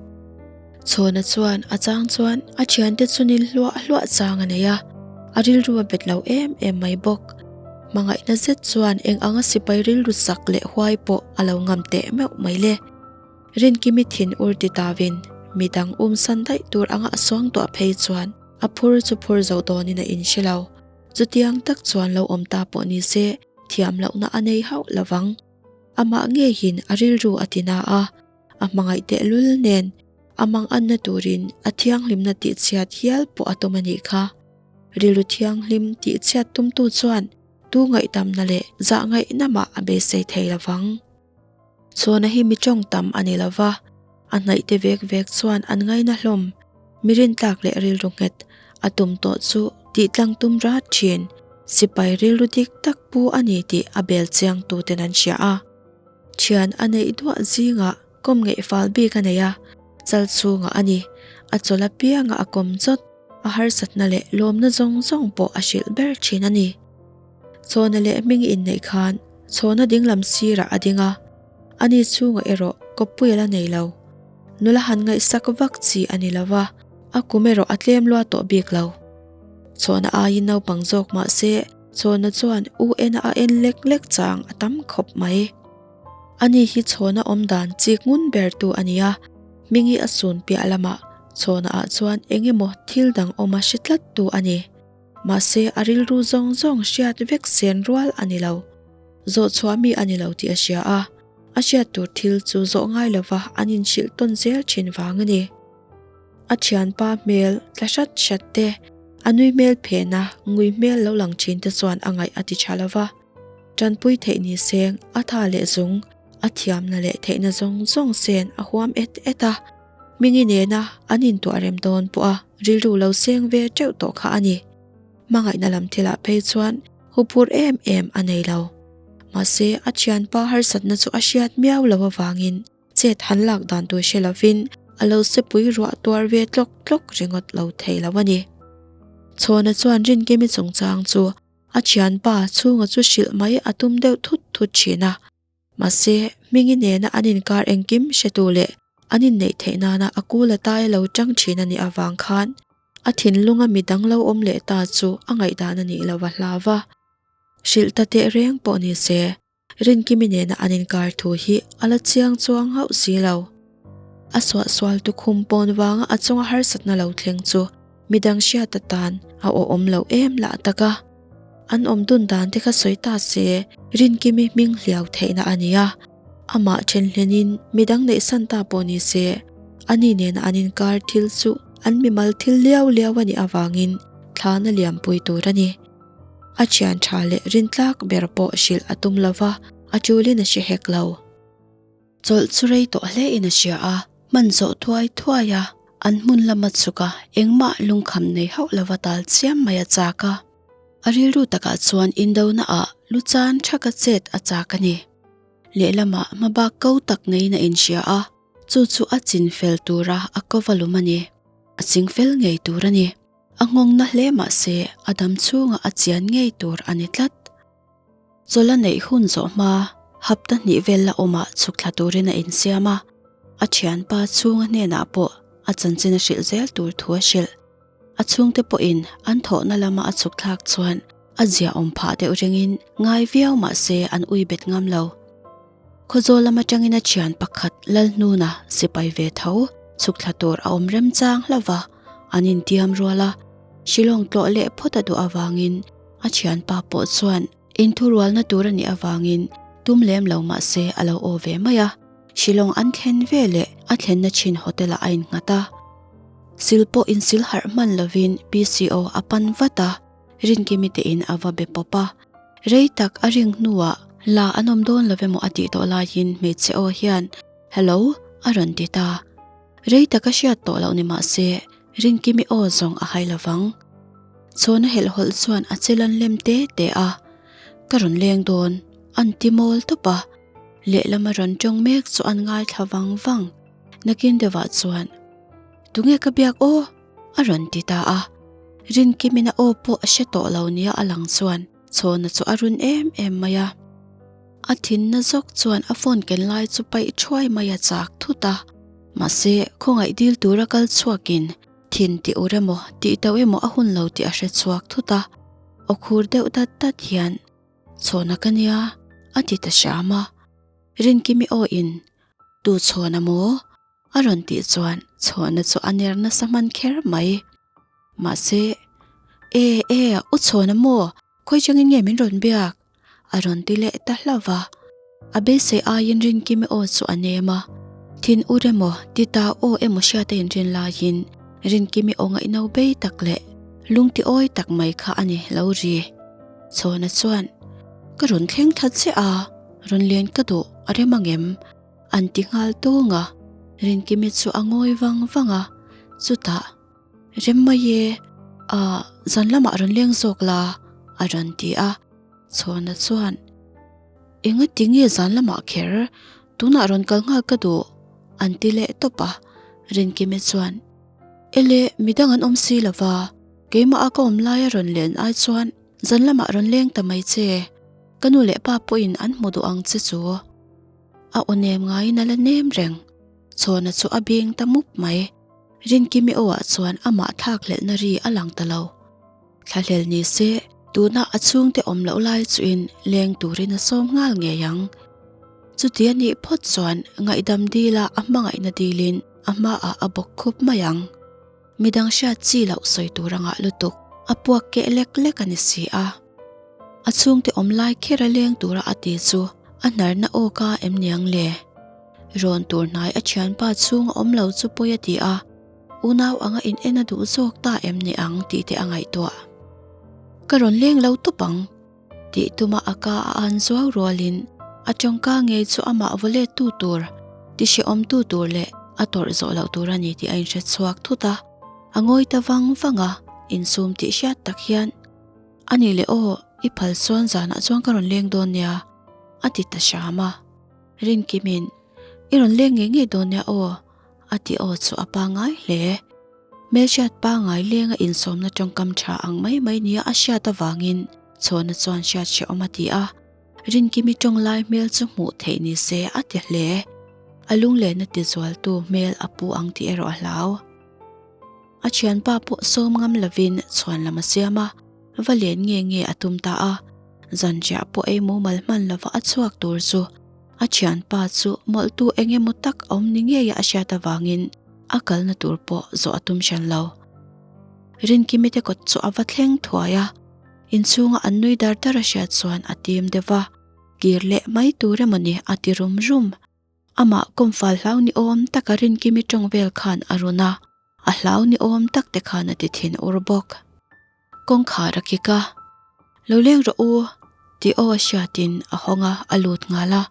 Chhawna chuan a chang chuan a thiante chu nil hluah hluah chang a nei a, a rilru a bet lo em em mai bawk. Hmangaihna zet chuan eng anga sipai rilru sak leh huai pawh a lo ngam teh meuh mai le. Rinkimi thin ur ti tavin midang umsan daih tur anga a suangtuah phei chuan a phur chu phur zo dawnin a inhre lo. Chutiang tak chuan lo awm ta pawh ni se thiam lohna a nei hauh lovang. Amah ngeiin a rilru a ti na a, a hmangaih tehlul nen a manganna turin a thianghlimna tihchhiat hial pawh a tum a nih kha. Rilru thianghlim tihchhiat tumtu chuan tu ngaihdamna leh zahngaihna mah a beisei thei lovang. Chhawna hi mi tawng tam a ni lo va, a hnaih te vek vek chuan an ngaina hlawm. Mi rintlak leh rilru nghet a tum tawh chu tih tlang tum rat thin. Sipai rilru dik tak pu a ni tih a bel chiang tuten an hria a. Thian a neih duah zingah kawm ngeih fal bik a nei a, chal chhungah a ni. A chawl apiangah a kawm chawt, a harsatna leh lawmna zawng zawng pawh a hrilh ber thin a ni. Chhawna leh hming inneih khan Chhawna dinglam sirah a ding a, ani chhungah erawh kawppui a la nei lo. Nula han ngaihsak vak chi a ni lo va, a kum erawh a tlem lua tawh bik lo. Chhawna aiin naupang zawk mah se Chhawna chuan u ena a en lek lek chang a tam khawp mai. Ani hi Chhawna awm dan chik ngun ber tu a ni a, Hmingi a sun piah lamah Chhawna ah chuan eng emaw thil dang awm a hre tlat tu a ni. Mahse, a rilru zawng zawng hriat vek sen rual a ni lo. Zawh chhuah mi a ni lo tih a hria a, a hriat tur thil chu zawh ngai lova an inhrilh tawn zel thin vang a ni. A thianpa hmel tla hrat hrat te, a nui hmel phena ngui hmel lo lang thin te chuan a ngaih a ti tha lova. Tanpui theih ni seng a tha leh zung, a thiamna leh theihna zawng zawng sen a huam et et a. Hmingi nena an intuah rem dawn pawha rilru lo seng ve teuh tawh kha a ni. Hmangaihna lam thilah phei chuan huphur em em a nei lo. Mahse, a thianpa harsatna chu a hriat miau lo avangin chet han lak dan tur hre lovin a lo sepui ruah tuar ve tlawk tlawk ringawt lo thei lo a ni. Chhawna chuan Rinkimi chungchang chu a thianpa chhunga chu hrilh mai a tum deuh thut thut thin a. Mahse, Hmingi nena an inkar engkim hretu leh an inneih theih nana a kul a tai lo tang thin a nih avang khan a thinlunga mi dang lo awm leh ta chu a ngaihdan a nih lo a hlau va. Hrilh ta teh reng pawh ni se, Rinkimi nena an inkar thu hi a la chiang chuang hauh si lo. A suahsual tukhum pawn vanga a chunga harsatna lo thleng chu midang hriat atan a awhawm lo em lah tak a. An awm dun dan te kha sawi ta se, Rinkimi hming hliau theihna a ni a. Amah then hlenin midang neihsan ta pawh ni se, ani nena an inkar thil chu an mimal thil liau liau a nih avangin thlan a liampui tur a ni. A thian tha leh rintlak ber pawh hrilh a tum lova, a tulin a hre hek lo. Chawlh chu rei tawh hle in a hria a, hman zawh thuai thuai a, an hmun lama chhuk a, engmah lungkham nei hauh lova tal chiam mai a chak a. A rilru takah chuan indona ah lu chan thaka chet a chak a ni. Lehlamah hmabak ko tak ngeiin a inhria a, chu chu a chin fel tura a ko va lum a ni. A ching fel ngei tur a ni. A nghawngna hle mah se a dam chhungah a chian ngei tur a ni tlat. Chawlh a neih hun zawh hma, hapta hnih vel la awmah chhuk thla turin a insiam a, a thianpa chhunga hnenah pawh a chanchin a hrilh zel tur thu a hrilh. A chhungte pawhin an thawhna lama a chhuk thlak chuan a ziaawm phah deuh ringin ngai viau mah se an ui bet ngam lo. Khawzawl lam atangin a thian pakhat Lalhnuna sipai ve tho. Chhuk thla tur a awm remchang hlauh va, an intiam rual a. Shillong tlawh leh phawt a duh avangin a thianpa pawh chuan inthurualna tur a nih avangin tum lem lo mah se a lo aw ve mai a. Shillong an thlen ve leh a thlenna chin hotel ah a innghat a. Sil pawh insil harh hman lovin PCO a pan vat a, Rinkimi te in a va be pawp a. Rei tak a ring hnuah la an awm dawn lo emaw a tih tawh laiin hmeichhe aw hian Hello a rawn ti ta. Rei tak a hriat tawh loh ni mah se Rinkimi aw zawng a hai lovang. Chhawna helhhawlh chuan a chil an lem te te a, Ka rawn leng dawn an ti mawl tawp a. Lehlam a rawn tawng mek chu an ngaithla vang vang. Nakin deuhah chuan, Tunge ka biak aw? a rawn ti ta a. Rinkimin a aw pawh a hre tawh lo nia a lang chuan Chhawna chu a run em em mai a. A thinna zawk chuan a phone ken lai chu paih thuai mai a chak thut a. Mahse, khawngaih dil tura kal chhuakin thin tih ur emaw tih tauh emaw a hun lo tih a hre chhuak thut a. Aw khur deuh dat dat hian, Chhawna ka nia, a ti ta hram a. Rinkimi aw in, Tu chhawna maw? A rawn tih chuan chhawna chu a ner nasa hman kher mai. Mahse, E, e, u chhawna maw? Khawi changin nge min rawn biak? A rawn ti leh ta hlauh va. A beisei aiin Rinkimi aw chu a nem a. Thin ur emaw, ti ta aw emaw hriat a inrin laiin Rinkimi aw ngaihno bei tak leh lungti awi tak mai kha a ni lo ri. Chhawna chuan, Ka rawn thleng thla che a, rawn len ka duh a rem angem? An ti nghal tawng a, Rinkimi chu a ngawi vang vang a, chutah, Rem mai e, ah, zan lamah rawn leng zawk la, a rawn ti a. Chhawna chuan, Engati nge zan lamah kher, tunah rawn kal nghal ka duh, an ti leh tawp a. Rinkimi chuan, Ele, midang an awm si lo va, keimah a ka awm laia rawn len ai chuan zan lamah rawn leng ta mai che, ka nu leh pa pawhin an hmu duh ang che chu. A aw nem ngaiin a la nem reng. Chhawna chu a bing ta mup mai. Rinkimi awah chuan amah thlakhlelhna ri a lang ta lo. Thlahlel ni se, tuna a chhungte awm loh lai chuin leng turin a sawm nghal ngei ang. Chuti a nih phawt chuan ngaihdam dila a hmangaihna dilin a hmaah a bawk khup mai ang. Midang hriat chi loh sawi tur a ngah lutuk, a puak keh lek lek a ni si a. A chhungte awm lai kher a leng tura a ti chu a hnarna aw ka em niang le? Rawn tur hnai a thianpa chhung a awm lo chu pawi a ti a, unau anga in en a duh zawk ta em ni ang tih te a ngaihtuah. Ka rawn leng lo tawp ang tih tuma a ka a an zuau rualin a tawngka ngei chu amah vaw let tu tur, ti hrehawm tu tur leh a tawrh zawh loh tur a ni tih a inhre chhuak thut a, a ngawi ta vang vang a, insum tih hriat tak hian A nih leh aw, i phal chuan zanah chuan ka rawn leng dawn nia, a ti ta hram a. Rinkimin, I rawn leng ngei ngei dawn nia aw, a ti aw chu a pangngai hle. Hmelhriat pangngai lenga insawmna tawngkam tha ang mai mai nia a hriat avangin Chhawna chuan hriat hrehawm a ti a. Rinkimi tawng lai hmel chu hmuh theih ni se a ti hle. A lunglehna tizualtu hmel a pu ang tih erawh a hlau. A thianpa pawh sawm ngam lovin chhuan lam a siam a, va len nge nge a tum ta a. Zanriah pawh ei mumal hman lova a chhuak tur chu a thianpa chu mawlhtu eng emaw tak a awm ni ngeia a hriat avangin a kalna tur pawh zawh a tum hran lo. Rinkimi te kawt chu a va thleng thuai a, inchhunga an nui dar dar a hriat chuan a tim deuh va, kir leh mai tur emaw ni a ti rum rum. Amah kawmfal hlau ni awm taka Rinkimi tawng vel khan a run a, a hlau ni awm tak te khan a ti thin ur bawk. Kawngkhar a kik a, Lo leng rawh u, tih aw a hriatin a hawng a, a lut nghal a.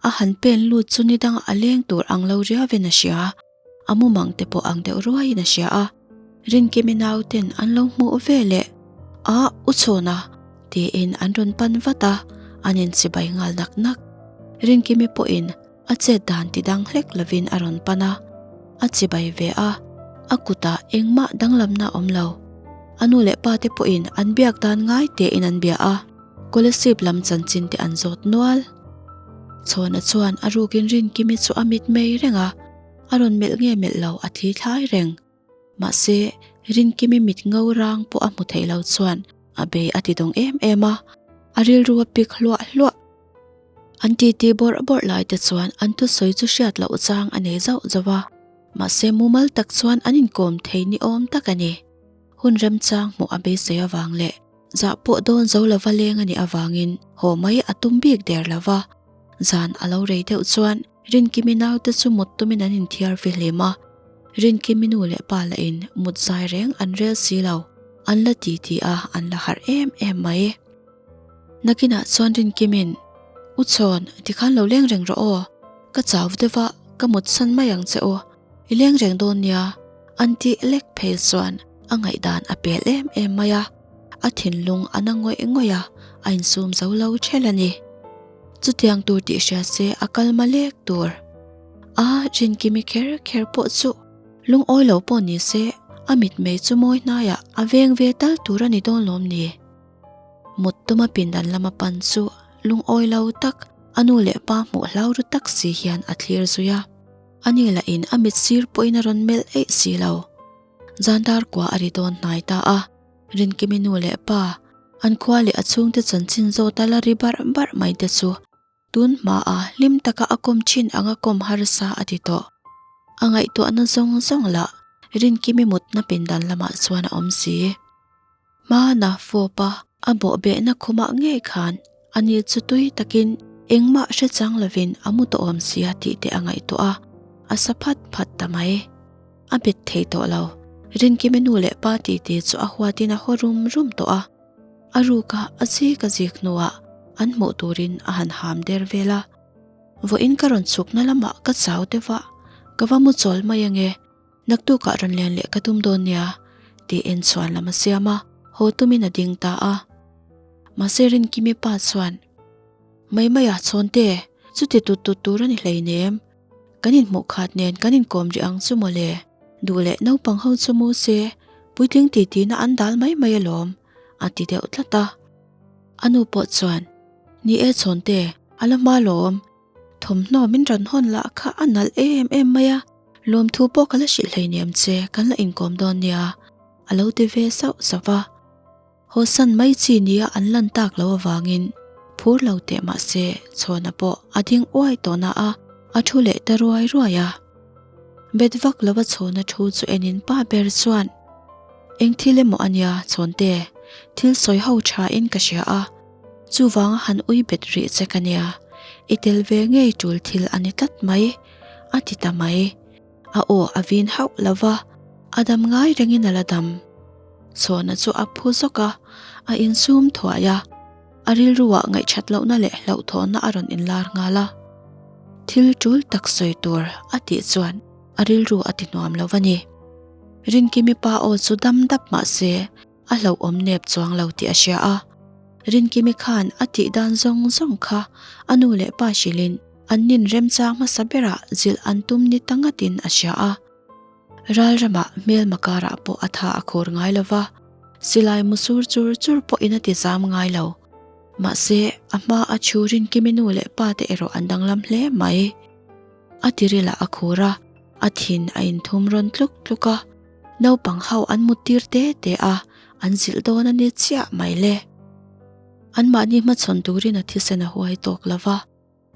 A han pen lut chu ni dangah a leng tur ang lo riauin a hria, a mumang te pawh ang deuh ruaiin a hria a. Rinkimi nauten an lo hmuh ve leh, A, u chhawna! tiin an rawn pan vat a, an inchibai nghal nak nak. Rinkimi pawhin a chet dan ti dang hlek lovin a rawn pan a, a chibai ve a, a kutah engmah danglamna a awm lo. A nu leh pa te pawhin an biak dan ngai tein an bia a, Kolasib lam chanchin te an zawt nual. Chhawna chuan a rukin Rinkimi chu a mit mei reng a, a rawn melh nge melh lo a thi thlai reng. Mahse, Rinkimi mit ngo rang pawh a hmu theih lo chuan a bei a ti dawng em em a, a rilru a pik hluah hluah. An titi bawrh bawrh lai te chuan an thusawi chu hriat loh chang a nei zauh zauh a. Mahse mumal tak chuan an inkawm thei ni awm tak a ni. Hun remchang hmuh a beisei avang leh zah pawh dawn zo lova leng a nih avangin haw mai a tum bik der lo va. Zan a lo rei deuh chuan Rinkimi naute chu mut tumin an inthiar fihlim a, Rinkimi nu leh pa lahin mut zai reng an rel si lo, an la ti ti a, an la harh em em mai. Nakinah chuan Rinkimin, U Chhawn, tikhan lo leng reng rawh aw, ka chau deuh a, ka mut san mai ang che u, i leng reng dawn nia, an tih lek phei chuan a ngaihdan a pel em em mai a, a thinlung a na ngawih ngawih a, a insum zo lo ṭhelh a ni. Chutiang tur tih hria se a kal ma lek tur. A Rinkimi kher kher pawh chu lungawi lo pawh ni se a mitmei chu mawi hnaiah a veng ve tal tur a ni dawn lawm ni. Mut tuma pindan lama pan chu lungawi lo tak a nu leh pa hmuh hlau ru tak si hian a thlir zui a. Ani lahin a mit sir pawhin a rawn melh eih si lo. Zandar kua a ri dawn hnai ta a. Rinkimi nu leh pa, an khua leh a chhungte chanchin zawt a la ri barh barh mai te chu tun hmaa hlim taka a kawm thin anga kawm harsa a ti tawh. A ngaihtuahna zawng zawng lah Rinkimi mutna pindan lamah chuan a awm si. Hmana fawpa a bawhbehna khumah ngei khan ani chu tui takin engmah hre chang lovin a mu tawh awm sia tih te a ngaihtuah a, a sa phat phat ta mai. A bet thei tawh lo. Rinkimi nu leh pa titi chu a huatin a haw rum rum tawh a. A ruka a zik a zik hnuah an hmuh turin a han ham der vel a. Vawiin ka rawn chhukna lamah ka chau deuh a, ka va mu chawl mai ange, naktukah rawn len leh ka tum dawn nia, tiin chhuan lam a siam a, haw tumin a ding ta a. Mahse Rinkimi pa chuan, Mai maia chhawnte, chuti tut tut tur a ni hleinem. Kan inhmuh khat nen kan inkawm rih ang chu mawle. Duh leh naupang ho chu mu se, puitling titi na an dal mai mai alawm, a ti deuh tlat a. A nu pawh chuan, Ni e Chhawnte, a la hma lawm. Thawmhnaw min rawn hawn lah kha a nalh em em mai a, lawmthu pawh ka la hrilh hleinem che, kan la inkawm dawn nia, a lo ti ve sauh sauh va. Hawsan mai chi nia an lan tak lo avangin phur lo teh mah se Chhawna pawh a ding uai tawh na a, a thu leh ta ruai ruai a. Bet vak lova Chhawna thu chu enin pa ber chuan, Eng thil emaw a nia Chhawnte, thil sawi ho tha in ka hria a, chuvanga han ui bet rih che ka nia, i tel ve ngei tul thil a ni tlat mai, a ti ta mai. A aw a vin hauh lo va, a dam ngai rengin a la dam. Chhawna chu a phu zawk a, a insum thuai a, a rilruah ngaihthat lohna leh hlauhthawhna a rawn inlar nghal a. Thil tul tak sawi tur a tih chuan a rilru a ti hnuam lo a ni. Rinkimi pa aw chu dam dap mah se a hlauhawm nep chuang lo tih a hria a. Rinkimi khan a tih dan zawng zawng kha a nu leh pa hrilhin an nin remchang hmasa berah zilh an tum ni ta ngatin a hria a. Ral ramah hmelma karah pawh a tha a khur ngai lo va, silai mu sur chur chur pawhin a ti zam ngai lo. Mahse, a hma a thu Rinkimi nu leh pa te erawh an danglam hle mai. A tirilah a khur a, a thin a inthum rawn tluk tluk a, naupang ho an mut tir te te a, an zilh dawn a ni chiah mai le. Anmahni hmachhawn turin a thisen a huai tawk lo va.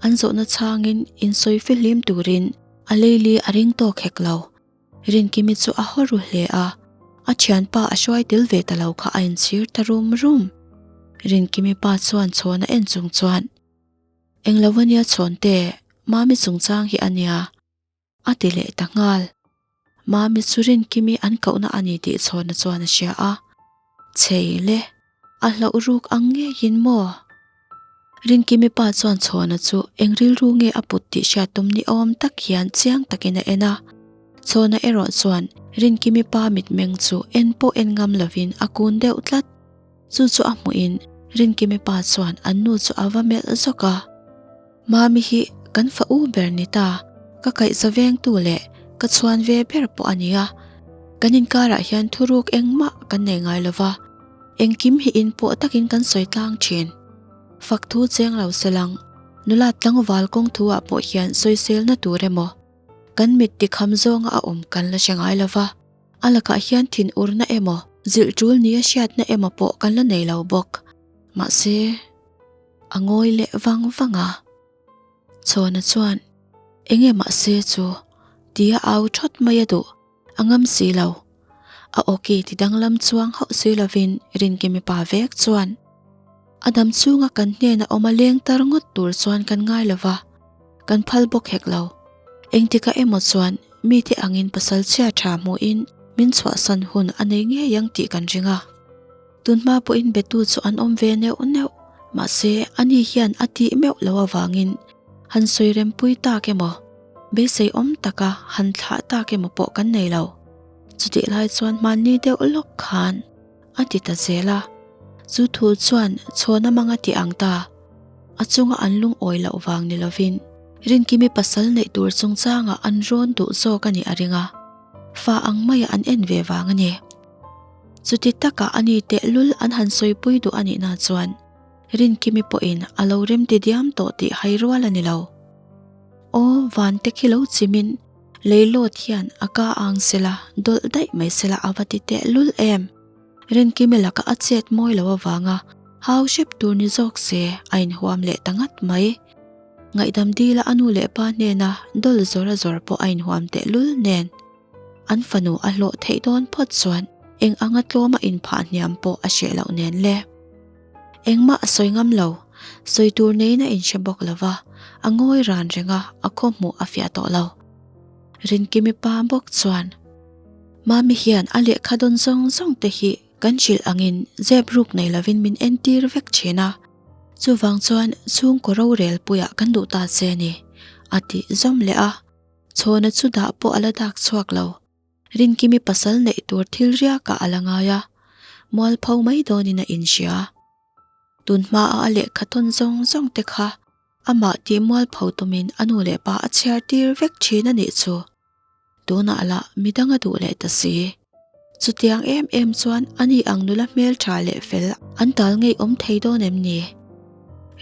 An zawhna chhangin insawi fihlim turin a leili a ring tawk hek lo. Rinkimi chu a haw ru hle a, a thianpa a hruai tel ve ta lo kha a inchhir ta rum rum. Rinkimi pa chuan chhawn a en chung chuan, Englo ania chhawnte, Mami chungchang hi ania. A ti leh ta nghal. Mami chu Rinkimi an kohna a ni tih chhawna chuan a hria a. Chei le, a hlauh ruk ang ngeiin maw? Rinkimi pa chuan chhawna chu eng rilru nge a put tih hriat tum ni awm tak hian chiang takin a en a. Chhawna erawh chuan Rinkimi pa mitmeng chu en pawh en ngam lovin a kun deuh tlat. Chu chu a hmuhin Rinkimi pa chuan an nu chu a va melh zawk a. Mami hi kan fa u ber ni ta, ka kaihza vengtu leh ka chhuan ve ber pawh a ni a. Kan inkarah hian thuruk engmah kan nei ngai lo va, engkim hi in pawh takin kan sawi tlang thin. Fak thu cheng lo se lang, nula tlangval kawng thu ah pawh hian sawiselna tur emaw, kan mit tikham zawnga a awm kan la hre ngai lo va. A lakah hian thin urna emaw, zilh tul nia hriatna emaw pawh kan la nei lo bawk. Mahse. A ngawi leh vang vang a. Chhawna chuan, Enge mahse chu? Tia au thawt mai a duh. A ngam si lo. A awki ti danglam chuang hauh si lovin Rinkimi pa vek chuan a dam chhunga kan hnena awm a leng tar ngawt tur chuan kan ngai lo va, kan phal bawk hek lo. Engtikah emaw chuan mite angin pasal chhia tha hmuhin min chhuahsan hun a nei ngei ang tih kan ring a. Tunhma pawhin betu chu an awm ve neuh neuh, mahse ani hian a tih meuh lo avangin han sawi rempui tak emaw, beisei awm taka han thlah tak emaw pawh kan nei lo. Chutih lai chuan hmanni deuh lawk khan a ti ta zel a, chu thu chuan chhawn a mang a ti ang ta. A chunga an lungawi loh vang ni lovin Rinkimi pasal neih tur chungchangah an rawn duh zawk a nih a ring a, fa ang maia an en ve vang a ni. Chuti taka a ni tehlul an han sawipui duh a nihna chuan Rinkimi pawhin a lo remti diam tawh tih hai rual a ni lo. Aw, vante khi lo chimin leilawt hian a ka ang sela dawlh daih mai sela a va ti tehlul em? Rinkimi laka a chet mawi lo avanga hau hrep tur ni zawk se a inhuam leh ta ngat mai. Ngaihdam dila a nu leh pa hnena dawl zawr a zawr pawh a inhuam tehlul nen. An fanu a hlawh theih dawn phawt chuan eng anga tlawma inphah hniam pawh a hreh loh nen le. Engmah a sawi ngam lo, sawi tur neiin a inhre bawk lo va, a ngawi ran reng a, a khaw hmuh a fiah tawh lo. Rinkimi pa bawk chuan, Mami hian a lehkha dawn zawng zawng te hi kan hrilh angin zep ruk nei lovin min entir vek thin a, chuvang chuan chhungkaw rorel puiah kan duh ta che a ni, a tih zawm leh a. Chhawna chu dah pawh a la dak chhuak lo. Rinkimi pasal neih tur thil riakah a la ngai a, mualpho mai dawnin a inhria. Tun hmaah a lehkha tawn zawng zawng te kha amah tih mualpho tumin a nu leh pa a chhiar tir vek thin a nih chu. Tunah lah midang a duh leh ta si. Chutiang em em chuan ani ang nula hmeltha leh fel an tal ngei awm thei dawn em ni?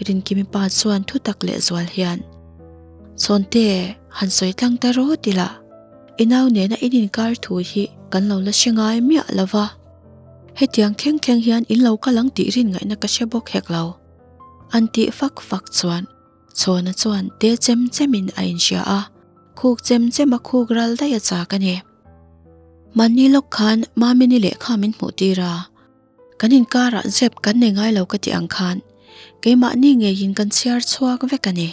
Rinkimi pa chuan thu tak leh zual hian, Chhawnte, han sawi tlang ta rawt ila, i nau nena in inkar thu hi kan lo la hre ngai miah lo va. Hetiang thleng thleng hian in lo kal ang tih rin ngaihna ka hre bawk hek lo. An tih fak fak chuan Chhawna chuan te chem chemin a inhria a, khuk chem chem a khuk ral daih a chak a ni. Mahni lawk khan Mamini lehkha min hmuh tir a, kan inkarah zep kan nei ngai lo ka tih ang khan keimahni ngeiin kan chhiar chhuak vek a ni,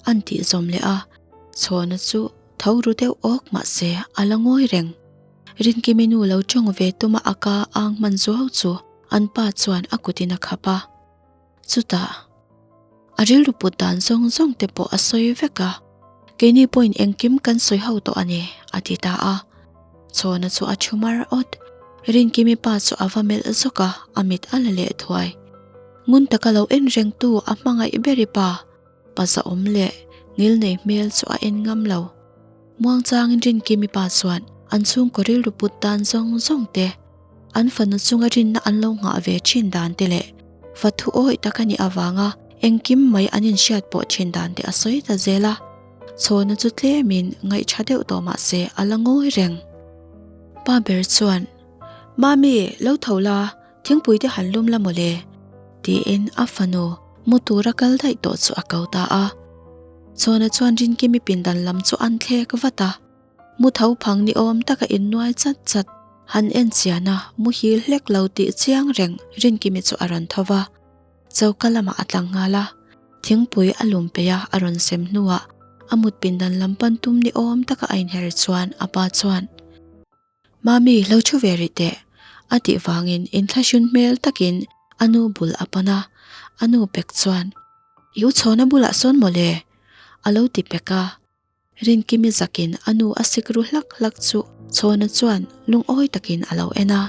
an tih zawm leh a, Chhawna chu tho ru deuh awk mahse a la ngawi reng. Rinkimi nu lo tawng ve tuma a ka ang hman zuau chu an pa chuan a kutin a khap a. Chutah, a rilru put dan zawng zawng te pawh a sawi vek a, keini pawhin engkim kan sawi ho tawh a ni, a ti ta a. Chhawna chu a thu mar awt. Rinkimi pa chu a va melh zawk a, a mit a la leh thuai. Ngun taka lo en rengtu a hmangaih beri pa, pa zahawm leh ngilnei hmel chu a en ngam lo. Muangchangin Rinkimi pa chuan an chhungkaw rilru put dan zawng zawng te, an fanu chunga rinna an lo nghah ve thin dan te leh fa thu awih tak a nih avanga engkim mai an inhriat pawh thin dan te a sawi ta zel a. Chhawna chu tlemin ngaihṭha deuh tawh mah se a la ngawi reng. Pa ber chuan, Mami, lo tho la, thingpui te han lum la mawle, tiin a fanu mu tura kal daih tawh chu a ko ta a. Chhawna chuan Rinkimi pindan lam chu an thlek vat a. Mu tho phang ni awm taka innuai chat chat han en chian a, muhil hlek lo tih chiang reng Rinkimi chu a rawn tho va. Choka lamah a tlang nghal a, thingpui a lum peih a a rawn sem hnuah a mut pindan lam pan tum ni awm taka a inher chuan a pa chuan, Mami, lo thu ve rih teh, a tih vangin inthlahrun hmel takin a nu bul a pan a, a nu pek chuan, I u chhawna bulah sawn mawle, a lo ti pek a. Rinkimi zakin a nu a sik ru hlak hlak chu Chhawna chuan lungawi takin a lo en a.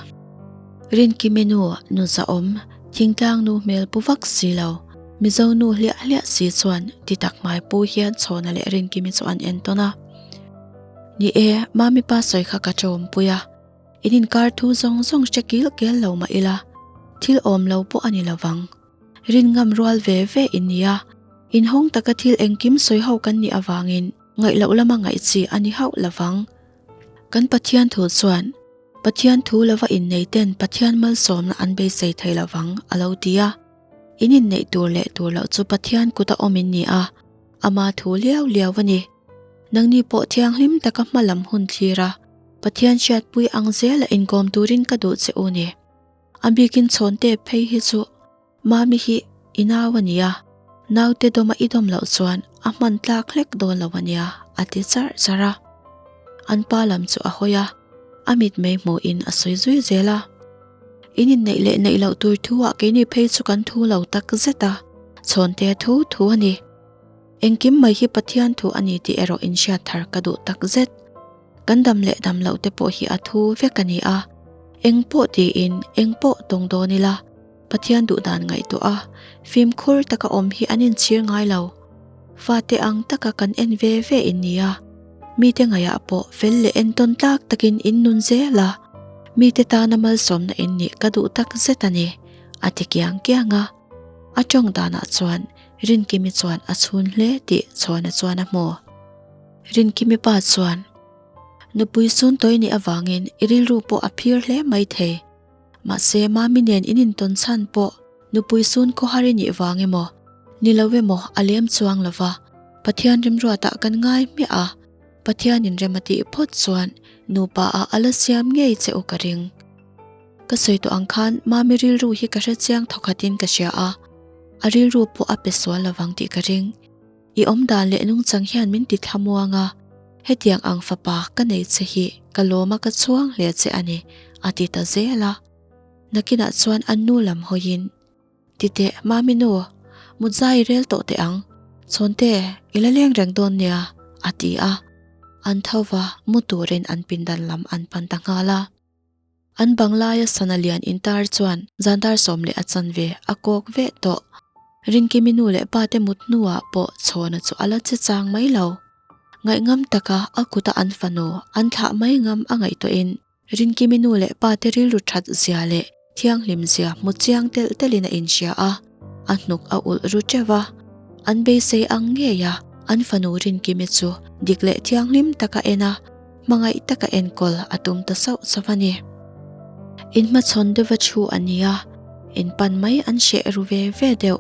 Rinkimi nu nu zahawm, thingtlang nu hmel pu vak si lo, Mizo nu hliah hliah si chuan ti tak hmai pu hian Chhawna leh Rinkimi chu an en tawn a. Ni e, Mami pa sawi kha ka tawmpui a, in inkar thu zawng zawng hre kil kel lo mah ila, thil awm lo pawh a ni lovang. Rin ngam rual ve ve in nia. Inhawng taka thil engkim sawi ho kan nih avangin ngaih loh lama ngaih chi a ni hauh lovang. Kan Pathian thu chuan, Pathian thu lova innei ten Pathian malsawmna an beisei thei lovang a lo ti a. In inneih tur leh tur loh chu Pathian kuta awm in ni a, ama thu liau liau a ni. Nangni pawh thianghlim taka hma lam hun thlir a, Pathian hriatpui ang zela inkawm turin ka duh che u ni. A bikin chhawnte phei hi chu Mami hi i nau a nia, naute dawma i dawm loh chuan a hman tlak hlek dawn lo a nia, a ti charh charh a. An pa lam chu a hawi a, a mitmei hmuhin a sawi zui zel a. In inneih leh neih loh tur thu ah keini phei chu kan thu lo tak zet a, chhawnte thu thu a ni. Engkim mai hi Pathian thu a ni tih erawh inhriat thar ka duh tak zet. Kan dam leh dam loh te pawh hi a thu vek a ni a, eng pawh tiin eng pawh tawng dawn ila Pathian duh dan ngaihtuah a, fimkhur taka awm hi an inchhir ngai lo. Fate ang taka kan en ve ve in nia, mite ngaihah pawh fel leh entawn tlak takin in nun zel a, mite tana malsawmna in nih ka duh tak zet a ni, a ti kiang kiang a. A tawng danah chuan Rinkimi chuan a chhun hle tih Chhawna chuan a hmu. Rinkimi pa chuan, Nupui sun tawi nih avangin i rilru pawh a phir hle mai thei. Mahse, Mami nen in intawn chhan pawh nupui sun khawhar i nih vang emaw, ni lo emaw a lem chuang lo va, Pathian rimruatah kan ngai hmiah a, Pathianin rem a tih phawt chuan nupa ah a la siam ngei che u ka ring. Ka sawi tawh ang khan Mami rilru hi ka hrechiang thawkhatin ka hria a, a rilru pawh a pe sual lo vang tih ka ring. I awm dan leh nungchang hian min ti thlamuang a, hetiang ang fapa ka nei che hi ka lawm a ka chhuang hle che a ni, a ti ta zel a. Nakinah chuan an nu lam hawiin, Ti teh, Mami nu, mut zai i rel tawh teh ang, chhawnte i la leng reng dawn nia, a ti a. An tho va, mu turin an pindan lam an pan ta nghal a. An bang laia sana lian intar chuan zandar sawm leh a chanve a kawk veh tawh. Rinkimi nu leh pa te mut hnuah pawh Chhawna chu a la che chang mai lo. Ngaihngam taka a kuta an fanu an thlah mai ngam a ngaihtuahin Rinkimi nu leh pa te rilru that zia leh thianghlim zia hmu chiang telh telhin a inhria a, a hnuk a ulh ru teuh a. An beisei ang ngei a, an fanu Rinkimi chu dik leh thianghlim taka en a, Hmangaih taka enkawl a tum ta sauh sauh a ni. Inhmachhawn deuha thu a ni a, inpan mai an hreh ru ve ve deuh.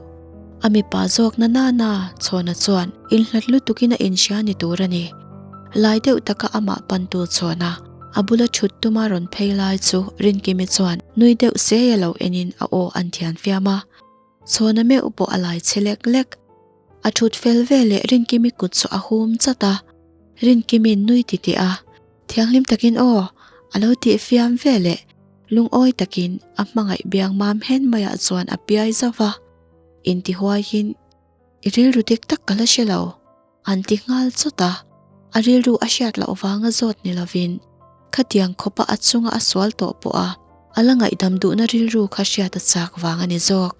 A mipa zawk na na na Chhawna chuan inhlat lutukin a inhria ni tur a ni. Lai deuh taka amah pantu Chhawna a bula thut tuma rawn phei lai chu Rinkimi chuan nui deuh sei a lo enin a aw an thian fiam a. Chhawna meuh pawh a lai che lek lek. A thut fel veleh Rinkimi kut chu a hum chat a. Rinkimin nui ti tih a, thianghlim takin aw, a lo tih fiam veleh lungawi takin a hmangaih biang mam hen maiah chuan a piai zauh va. Intihuaiin, I rilru dik tak ka la hre lo, an ti nghal chawt a. A rilru a hriat loh vanga zawt ni lovin khatiang khawpa a chunga a sual tawh pawh a, a la ngaihdam duhna rilru kha hriat a chak vang a ni zawk.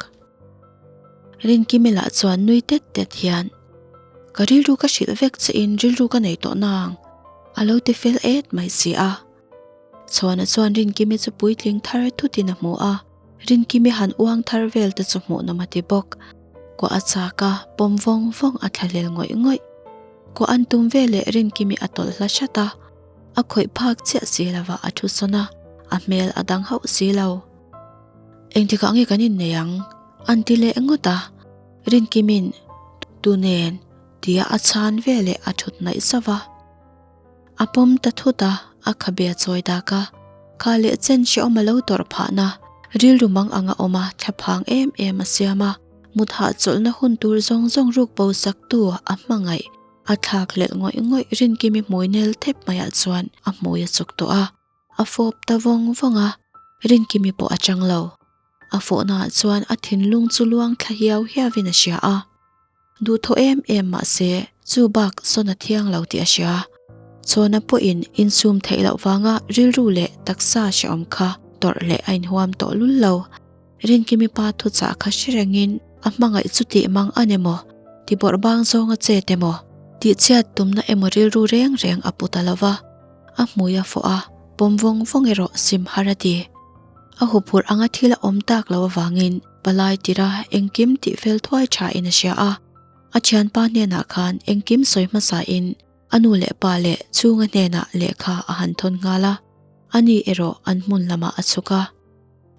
Rinkimi lah chuan nui tet tet hian, Ka rilru ka hrilh vek che in rilru ka nei tawh nang, a lo ti fel et mai si a. Chhuana chuan Rinkimi chu puitling thar thutin a hmu a, Rinkimi han uang thar vel te chu hmuhnawm a ti bawk. Kuah a chak a, pawm vawng vawng a thlahlel ngawih ngawih. Kuah an tum veleh Rinkimi a tawlh hla hrat a, a khawih phak chiah si lova a thu sawn a, a hmel a dang hauh si lo. Engtikah nge kan innei ang? An ti leh ngawt a, Rinkimin tu nen tia a chhan veleh a thut hnaih zauh a. A pawm ta thut a, a khabe a chawi dak a, kha leh chen hrehawm a lo tawrh phahna, rilru mang anga awm a thlaphang em em a siam a, mut hahchawlhna hun tur zawng zawng ruk bo saktu a hmangaih a thlak hlelh ngawih ngawih Rinkimi hmui nel thep maiah chuan a hmui a chuk tawh a. A fawp ta vawng vawng a, Rinkimi pawh a chang lo. A fawhnaah chuan a thinlung chu luang thla hiau hiauin a hria a. Duhthawh em em mah se, chu bak sawn a thiang lo tih a hria. Chhawna pawhin insum theih loh vanga rilru leh taksa hrehawm kha tawrh leh a inhuam tawh lul lo. Rinkimi pa thuchah kha hre rengin a hmangaih chu tih mang a ni maw? Ti bawrh bang zawnga chet emaw? Tihchhiat tumna emaw rilru reng reng a pu ta lo va. A hmui a fawh a, pawm vawng vawng erawh sim har a ti. A huphurh anga thil a awm tak loh avangin palai tira engkim tih fel thuai thain a hria a. A thianpa hnenah khan engkim sawi hmasain a nu leh pa leh chhunga hnenah lehkha a han thawn nghal a, ani erawh an hmun lamah a chhuk a.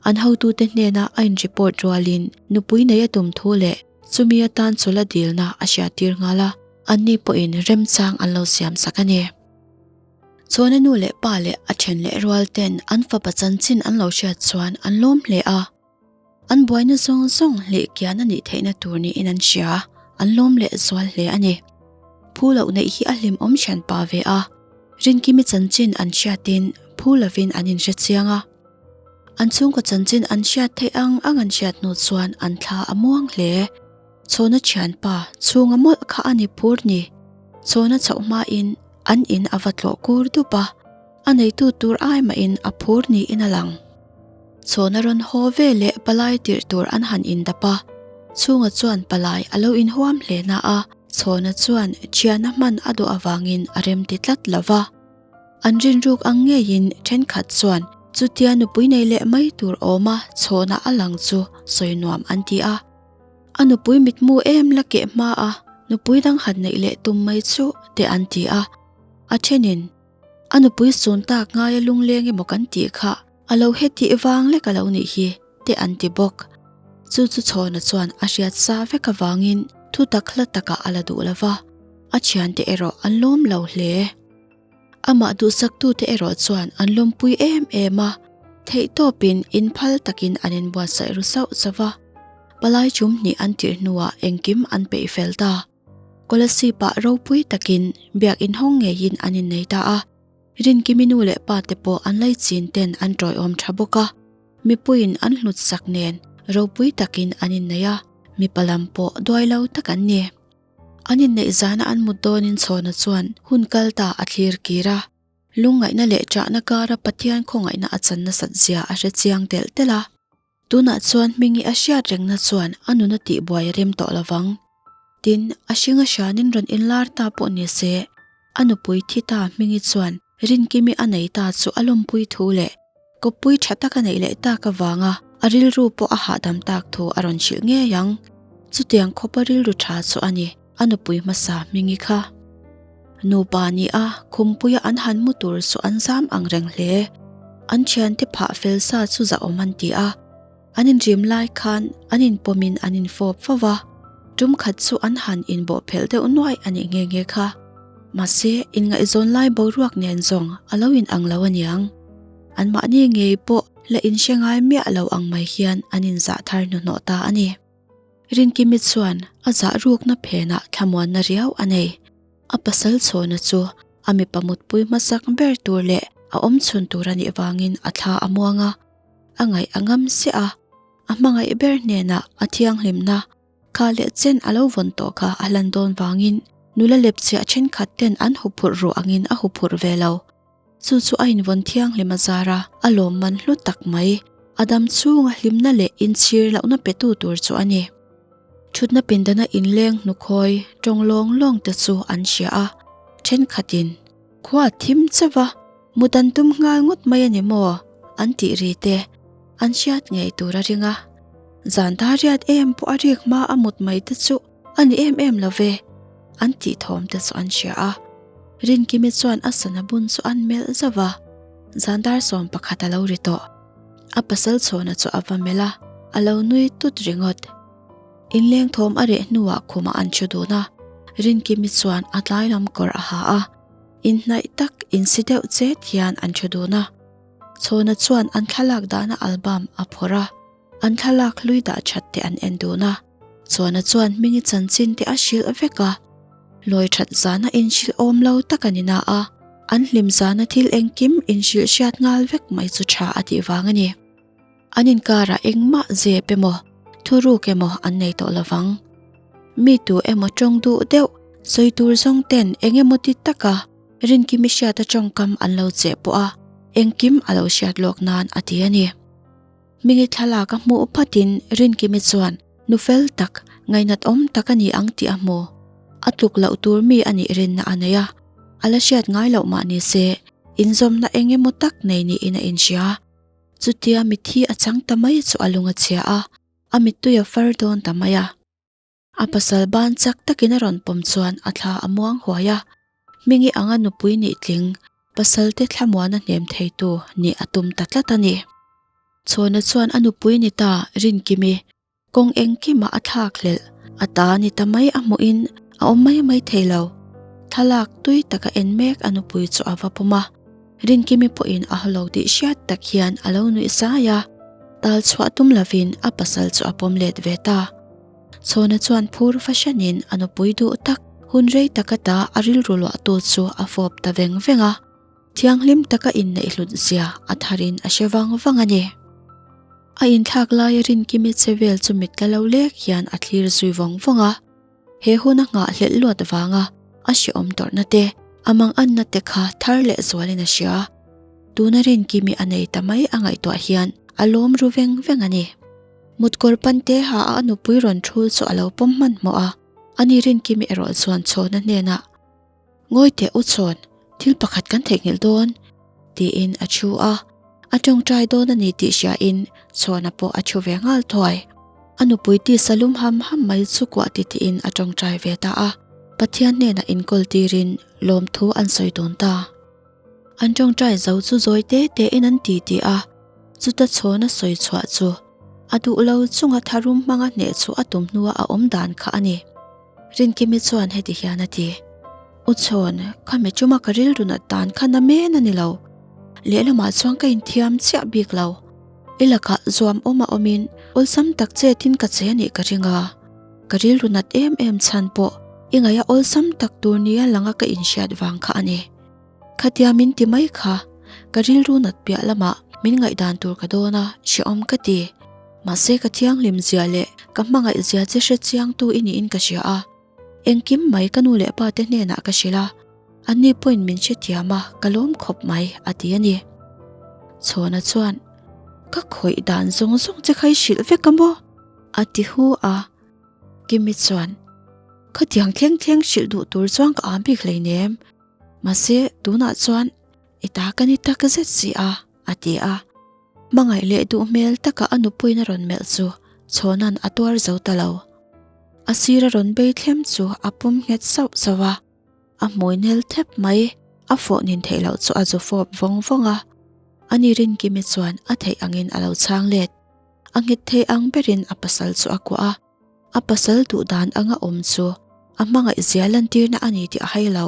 An hotute hnena a in-report rualin nupui nei a tum thu leh chumi atan chawlh a dilna a hriattir nghal a. Anni pawhin remchang an lo siamsak a ni. Chhawna nu leh pa leh a then leh rual ten an fapa chanchin an lo hriat chuan an lawm hle a. An buaina zawng zawng hleh kian a nih theihna tur niin an hria, an lawm leh zual hle a ni. Phu loh neih hi a hlimawm thian pa ve a, Rinkimi chanchin an hriatin phu lovin an inhre chiang a. An chhungkaw chanchin an hriat theih ang ang an hriat hnu chuan an thla a muang hle. Chhawna thianpa chhunga mawlh kha a ni phur ni. Chhawna chhoh hmain an in a va tlawh kur dup a, a neitu tur ai mahin a phur niin a lang. Chhawna rawn haw ve leh palai tirh tur an han indap a, chhunga chuan palai a lo inhuam hle na a, Chhawna chuan thiana hman a duh avangin a remti tlat lo va. An rinruk ang ngeiin thenkhat chuan chutia nupui nei leh mai tur awma Chhawna a lang chu sawi nuam an ti a. A nupui mitmu em la keh hma a, nupui dang han neih leh tum mai chu te an ti a. A thenin, A nupui sun tak ngaia lungleng emaw kan tih kha a lo hetih vang lek a lo nih hi te an ti bawk. Chu chu Chhawna chuan a hriat sa vek avangin thu tak hla takah a la duh lo va, a thiante erawh an lawm lo hle. Amah duhsaktute erawh chuan an lawmpui em em a, theihtawpin inphal takin an inbuatsaih ru sauh sauh va. Palai chum hnih an tirh hnuah engkim an peih fel ta. Kolasib-ah ropui takin biak inhawng ngeiin an innei ta a, Rinkimi nu leh pa te pawh an laichin ten an tawiawm tha bawk a, mipuiin an hlut sak nen ropui takin an innei a, mipa lam pawh duai lo tak an ni. An inneih zana an mut dawnin Chhawna chuan hun kal ta a thlir kir a, lungngaihna leh ṭahna kara Pathian khawngaihna a chan nasat zia a hre chiang telh telh a. Tunah chuan Hmingi a hriat rengna chuan a nuna tihbuai a rem tawh lo vang. Tin, a hring a hranin rawn inlar ta pawh ni se, a nupui thi ta Hmingi chuan Rinkimi a nei ta chu a lawmpui thu leh kawppui tha tak a neih leh tak avanga a rilru pawh a hahdam tak thu a rawn hrilh ngei ang. Chutiang khawpa rilru tha chu a ni, a nupui hmasa Hmingi kha. Nupa ni a, khumpuia an han mu tur chu an zam ang reng hle. An thiante phah fel sa chu zahawm an ti a. An inrim lai khan an inpawmin an infawp fo va, tum khat chu an han inbawh phelh deuh nuaih a nih nghe nghe kha. Mahse, inngaihzawn lai boruak nen zawng a lo inang lo aniang. Anmahni ngei pawh la inhre ngai miah lo ang mai hian an inzah thar hnuhnawh ta a ni. Rinkimi chuan a zah rukna phenah thlamuanna riau a nei. A pasal chhawna chu a mipa mutpui hmasak ber tur leh a awm chhun tur a nih vangin a thla a muang a, a ngaih a ngam siah a, a hmangaih ber hnenah a thianghlimna kha leh chen a lo vawn tawh kha a hlan dawn vangin nula lepchiah thenkhat ten an huphurh ruh angin a huphurh ve lo. Chu chu a invawn thianghlim a zar a, a lawmman hlu tak mai, a dam chhunga hlimna leh inchhir lohna petu tur chu a ni. Thutna pindana inleng hnukhawi tawng lawng lawng te chu an hria a, thenkhatin, Khua a thim chauh a, mut an tum nghal ngawt mai a ni maw? an tih ri te an hriat ngei tur a ring a. Zan dar riat em pawh a rik hma a mut mai te chu A ni em em lo ve, an tih thawm te chu an hria a. Rinkimi chuan a sana bun chu an melh zauh a, zan dar 11 a lo ri tawh. A pasal chhawna chu a va melh a, a lo nui tut ringawt. Inleng thawm a reh hnuah khumah an thu dun a, Rinkimi chuan a tlai lam kawr a ha a, inhnaih tak insi deuh chet hian an thu dun a. Chhawna chuan an thlalak dahna album a phawrh a. An thlalak hlui dah that te an en dun a, Chhuana chuan Hmingi chanchin te a hrilh vek a. Lawi that zana inhrilh awm lo tak a ni na a, an hlim zana thil engkim inhrilh hriat nghal vek mai chu tha a tih vang a ni. An inkarah engmah zep emaw, thuruk emaw an nei tawh lovang. Mi tu emaw tawng duh deuh, sawi tur zawng ten eng emaw ti taka Rinkimi hriata tawngkam an lo cheh pawh a, engkim a lo hriat lawk nan a ti a ni. Hmingi thlalak a hmuh phatin Rinkimi chuan nu fel tak, ngainat awm tak a ni ang tih a hmu. A tluk loh tur mi a nih rinna a nei a, a la hriat ngai loh mah ni se, inzawmna eng emaw tak nei niin a inhria. Chutia mitthi a chang ta mai chu a lung a chhia a, a mittui a far dawn ta mai a. A pasal ban chak takin a rawn pawm chuan a thla a muang huai a, Hmingi anga nupui nih tling, pasalte thlamuana hnem theitu nih a tum ta tlat a ni. Chhawna chuan a nupui ni ta Rinkimi, kawng engkimah a thlak hlelh, a ta ni ta mai a hmuhin a awm mai mai thei lo. Thlalak tui taka en mek a nupui chu a va pawm a. Rinkimi pawhin a haw lo tih hriat tak hian a lo nuih zai a, tal chhuah tum lovin a pasal chu a pawm let ve ta. Chhawna chuan phur fahranin a nupui duh tak, hun rei taka ta a rilru luahtu chu a fawp ta veng veng a. Thianghlim taka inneih hlut zia a tharin a hre vang vang a ni. A inthlak laia Rinkimi che vel chu mit tla lo lek hian a thlir zui vawng vawng a. He hun a nghahhlelh luat vanga a hrehawm tawrhna te, a manganna te kha thar leh zualin a hria. Tuna Rinkimi a nei ta mai a ngaihtuah hian a lawm ru veng veng a ni. Mutkawr pante ha a nupui rawn thul chu a lo pawm hmanhmawh a, ani Rinkimi erawh chuan chhawna hnenah, Ngawi teh u chhawn, thil pakhat kan theihnghilh dawn, tiin a thu a. A tawngtai dawn a ni tih hriain chhawna pawh a thu ve nghal thuai. A nupui tisa lum ham ham mai chu kuah titiin a tawngtai ve ta a. Pathian hnenah inkawl tirin lawmthu an sawi dawn ta. An tawngtai zo chu zawi te tein an ti ti a, chuta chhawna sawi chhuah chu a duh lo chunga tharum hmanga hneh chu a tum hnua a awm dan kha a ni. Rinkimi chuan heti hian a ti, U Chhawn, kha mi chuma ka rilru nat dan kha na men a ni lo. Lehlamah chuan ka inthiam chiah bik lo. I lakah zuam awm a awmin awlsam tak chetin ka che anih ka ring a. Ka rilru nat em em chhan pawh i ngaih a awlsam tak tur nia langa ka inhriat vang kha a ni. Khatia min ti mai kha, ka rilru nat piah lamah min ngaihdan tur ka dawn a, hrehawm ka ti. Mahse ka thianghlim zia leh ka hmangaih zia che hre chiangtu i niin ka hria a. Engkim mai ka nu leh pa te hnenah ka hrilh a, anni pawhin min hrethiam a, ka lawm khawp mai, a ti a ni. Chhawna chuan, Ka khawih dan zawng zawng che kha i hrilh vek a maw? a ti hu a. Kimi chuan, Khatiang thleng thleng hrilh duh tur chuan ka am bik hleinem. Mahse, tunah chuan i ta ka ni tak zet si a, a ti a. Hmangaih leh duh hmel taka a nupuiin a rawn melh chu Chhawna'n a tuar zo ta lo. A sir a rawn bei thlem chu a pawm nghet sauh sauh a, a hmui nel thep mai, a fawh nin theih loh chu a zu fawp vawng vawng a. Ani Rinkimi chuan a theih angin a lo chhang let. A nghet thei ang berin a pasal chu a kuah a. A pasal duh dan anga awm chu a hmangaih zia lantirna a ni tih a hai lo.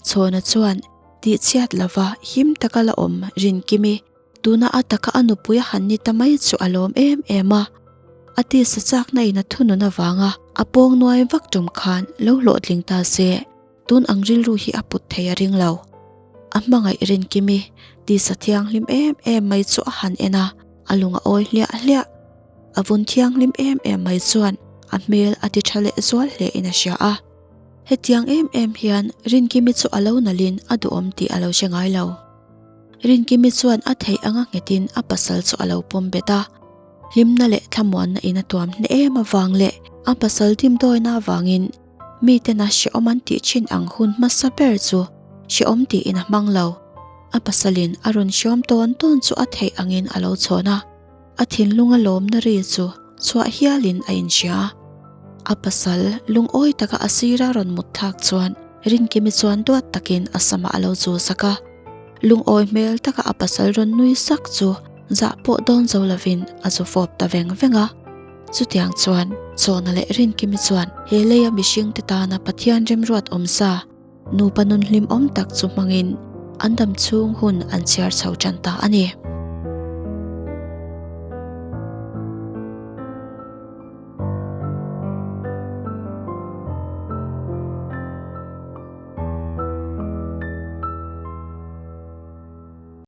Chhawna chuan tihchhiat lova him taka la awm Rinkimi tuna a taka a nupui a han ni ta mai chu a lawm em em a. A tisa chakna in a thunun avanga a pawng nuai vak tum khan lo hlawhtling ta se tun ang rilru hi a put thei a ring lo. A hmangaih Rinkimi tisa thianghlim em em mai chu a han en a, a lung a awi hliah hliah. A vun thianghlim em em mai chuan a hmel a ti tha leh zual hle in a hria a. Hetiang em em hian Rinkimi chu a lo nalhin a duhawm tih a lo hre ngai lo. Rinkimi chuan a theih anga nghetin a pasal chu a lo pawm bet a. Hlimna leh thlamuanna in a tuam hneh em avang leh a pasal dimdawina avangin Mitena hrehawm an tih thin ang hun hmasa ber chu hrehawm tiin a hmang lo. A pasalin a rawn hriawm tawn tawn chu a theih angin a lo chhawn a, a thinlunga lawmna ri chu chhuah hialin a inhria. A pasal lungawi taka a sira rawn mut thlak chuan Rinkimi chuan duat takin a samah a lo chu sak a. Lungawi hmel taka a pasal rawn nui sak chu zah pawh dawn zo lovin a zu fawp ta veng veng a. Chutiang chuan Chawna leh Rinkimi chuan he leia mihringte tana Pathian remruat awmsa nupa nun hlimawm tak chu hmangin an dam chhung hun an chhiar chho tan ta a ni.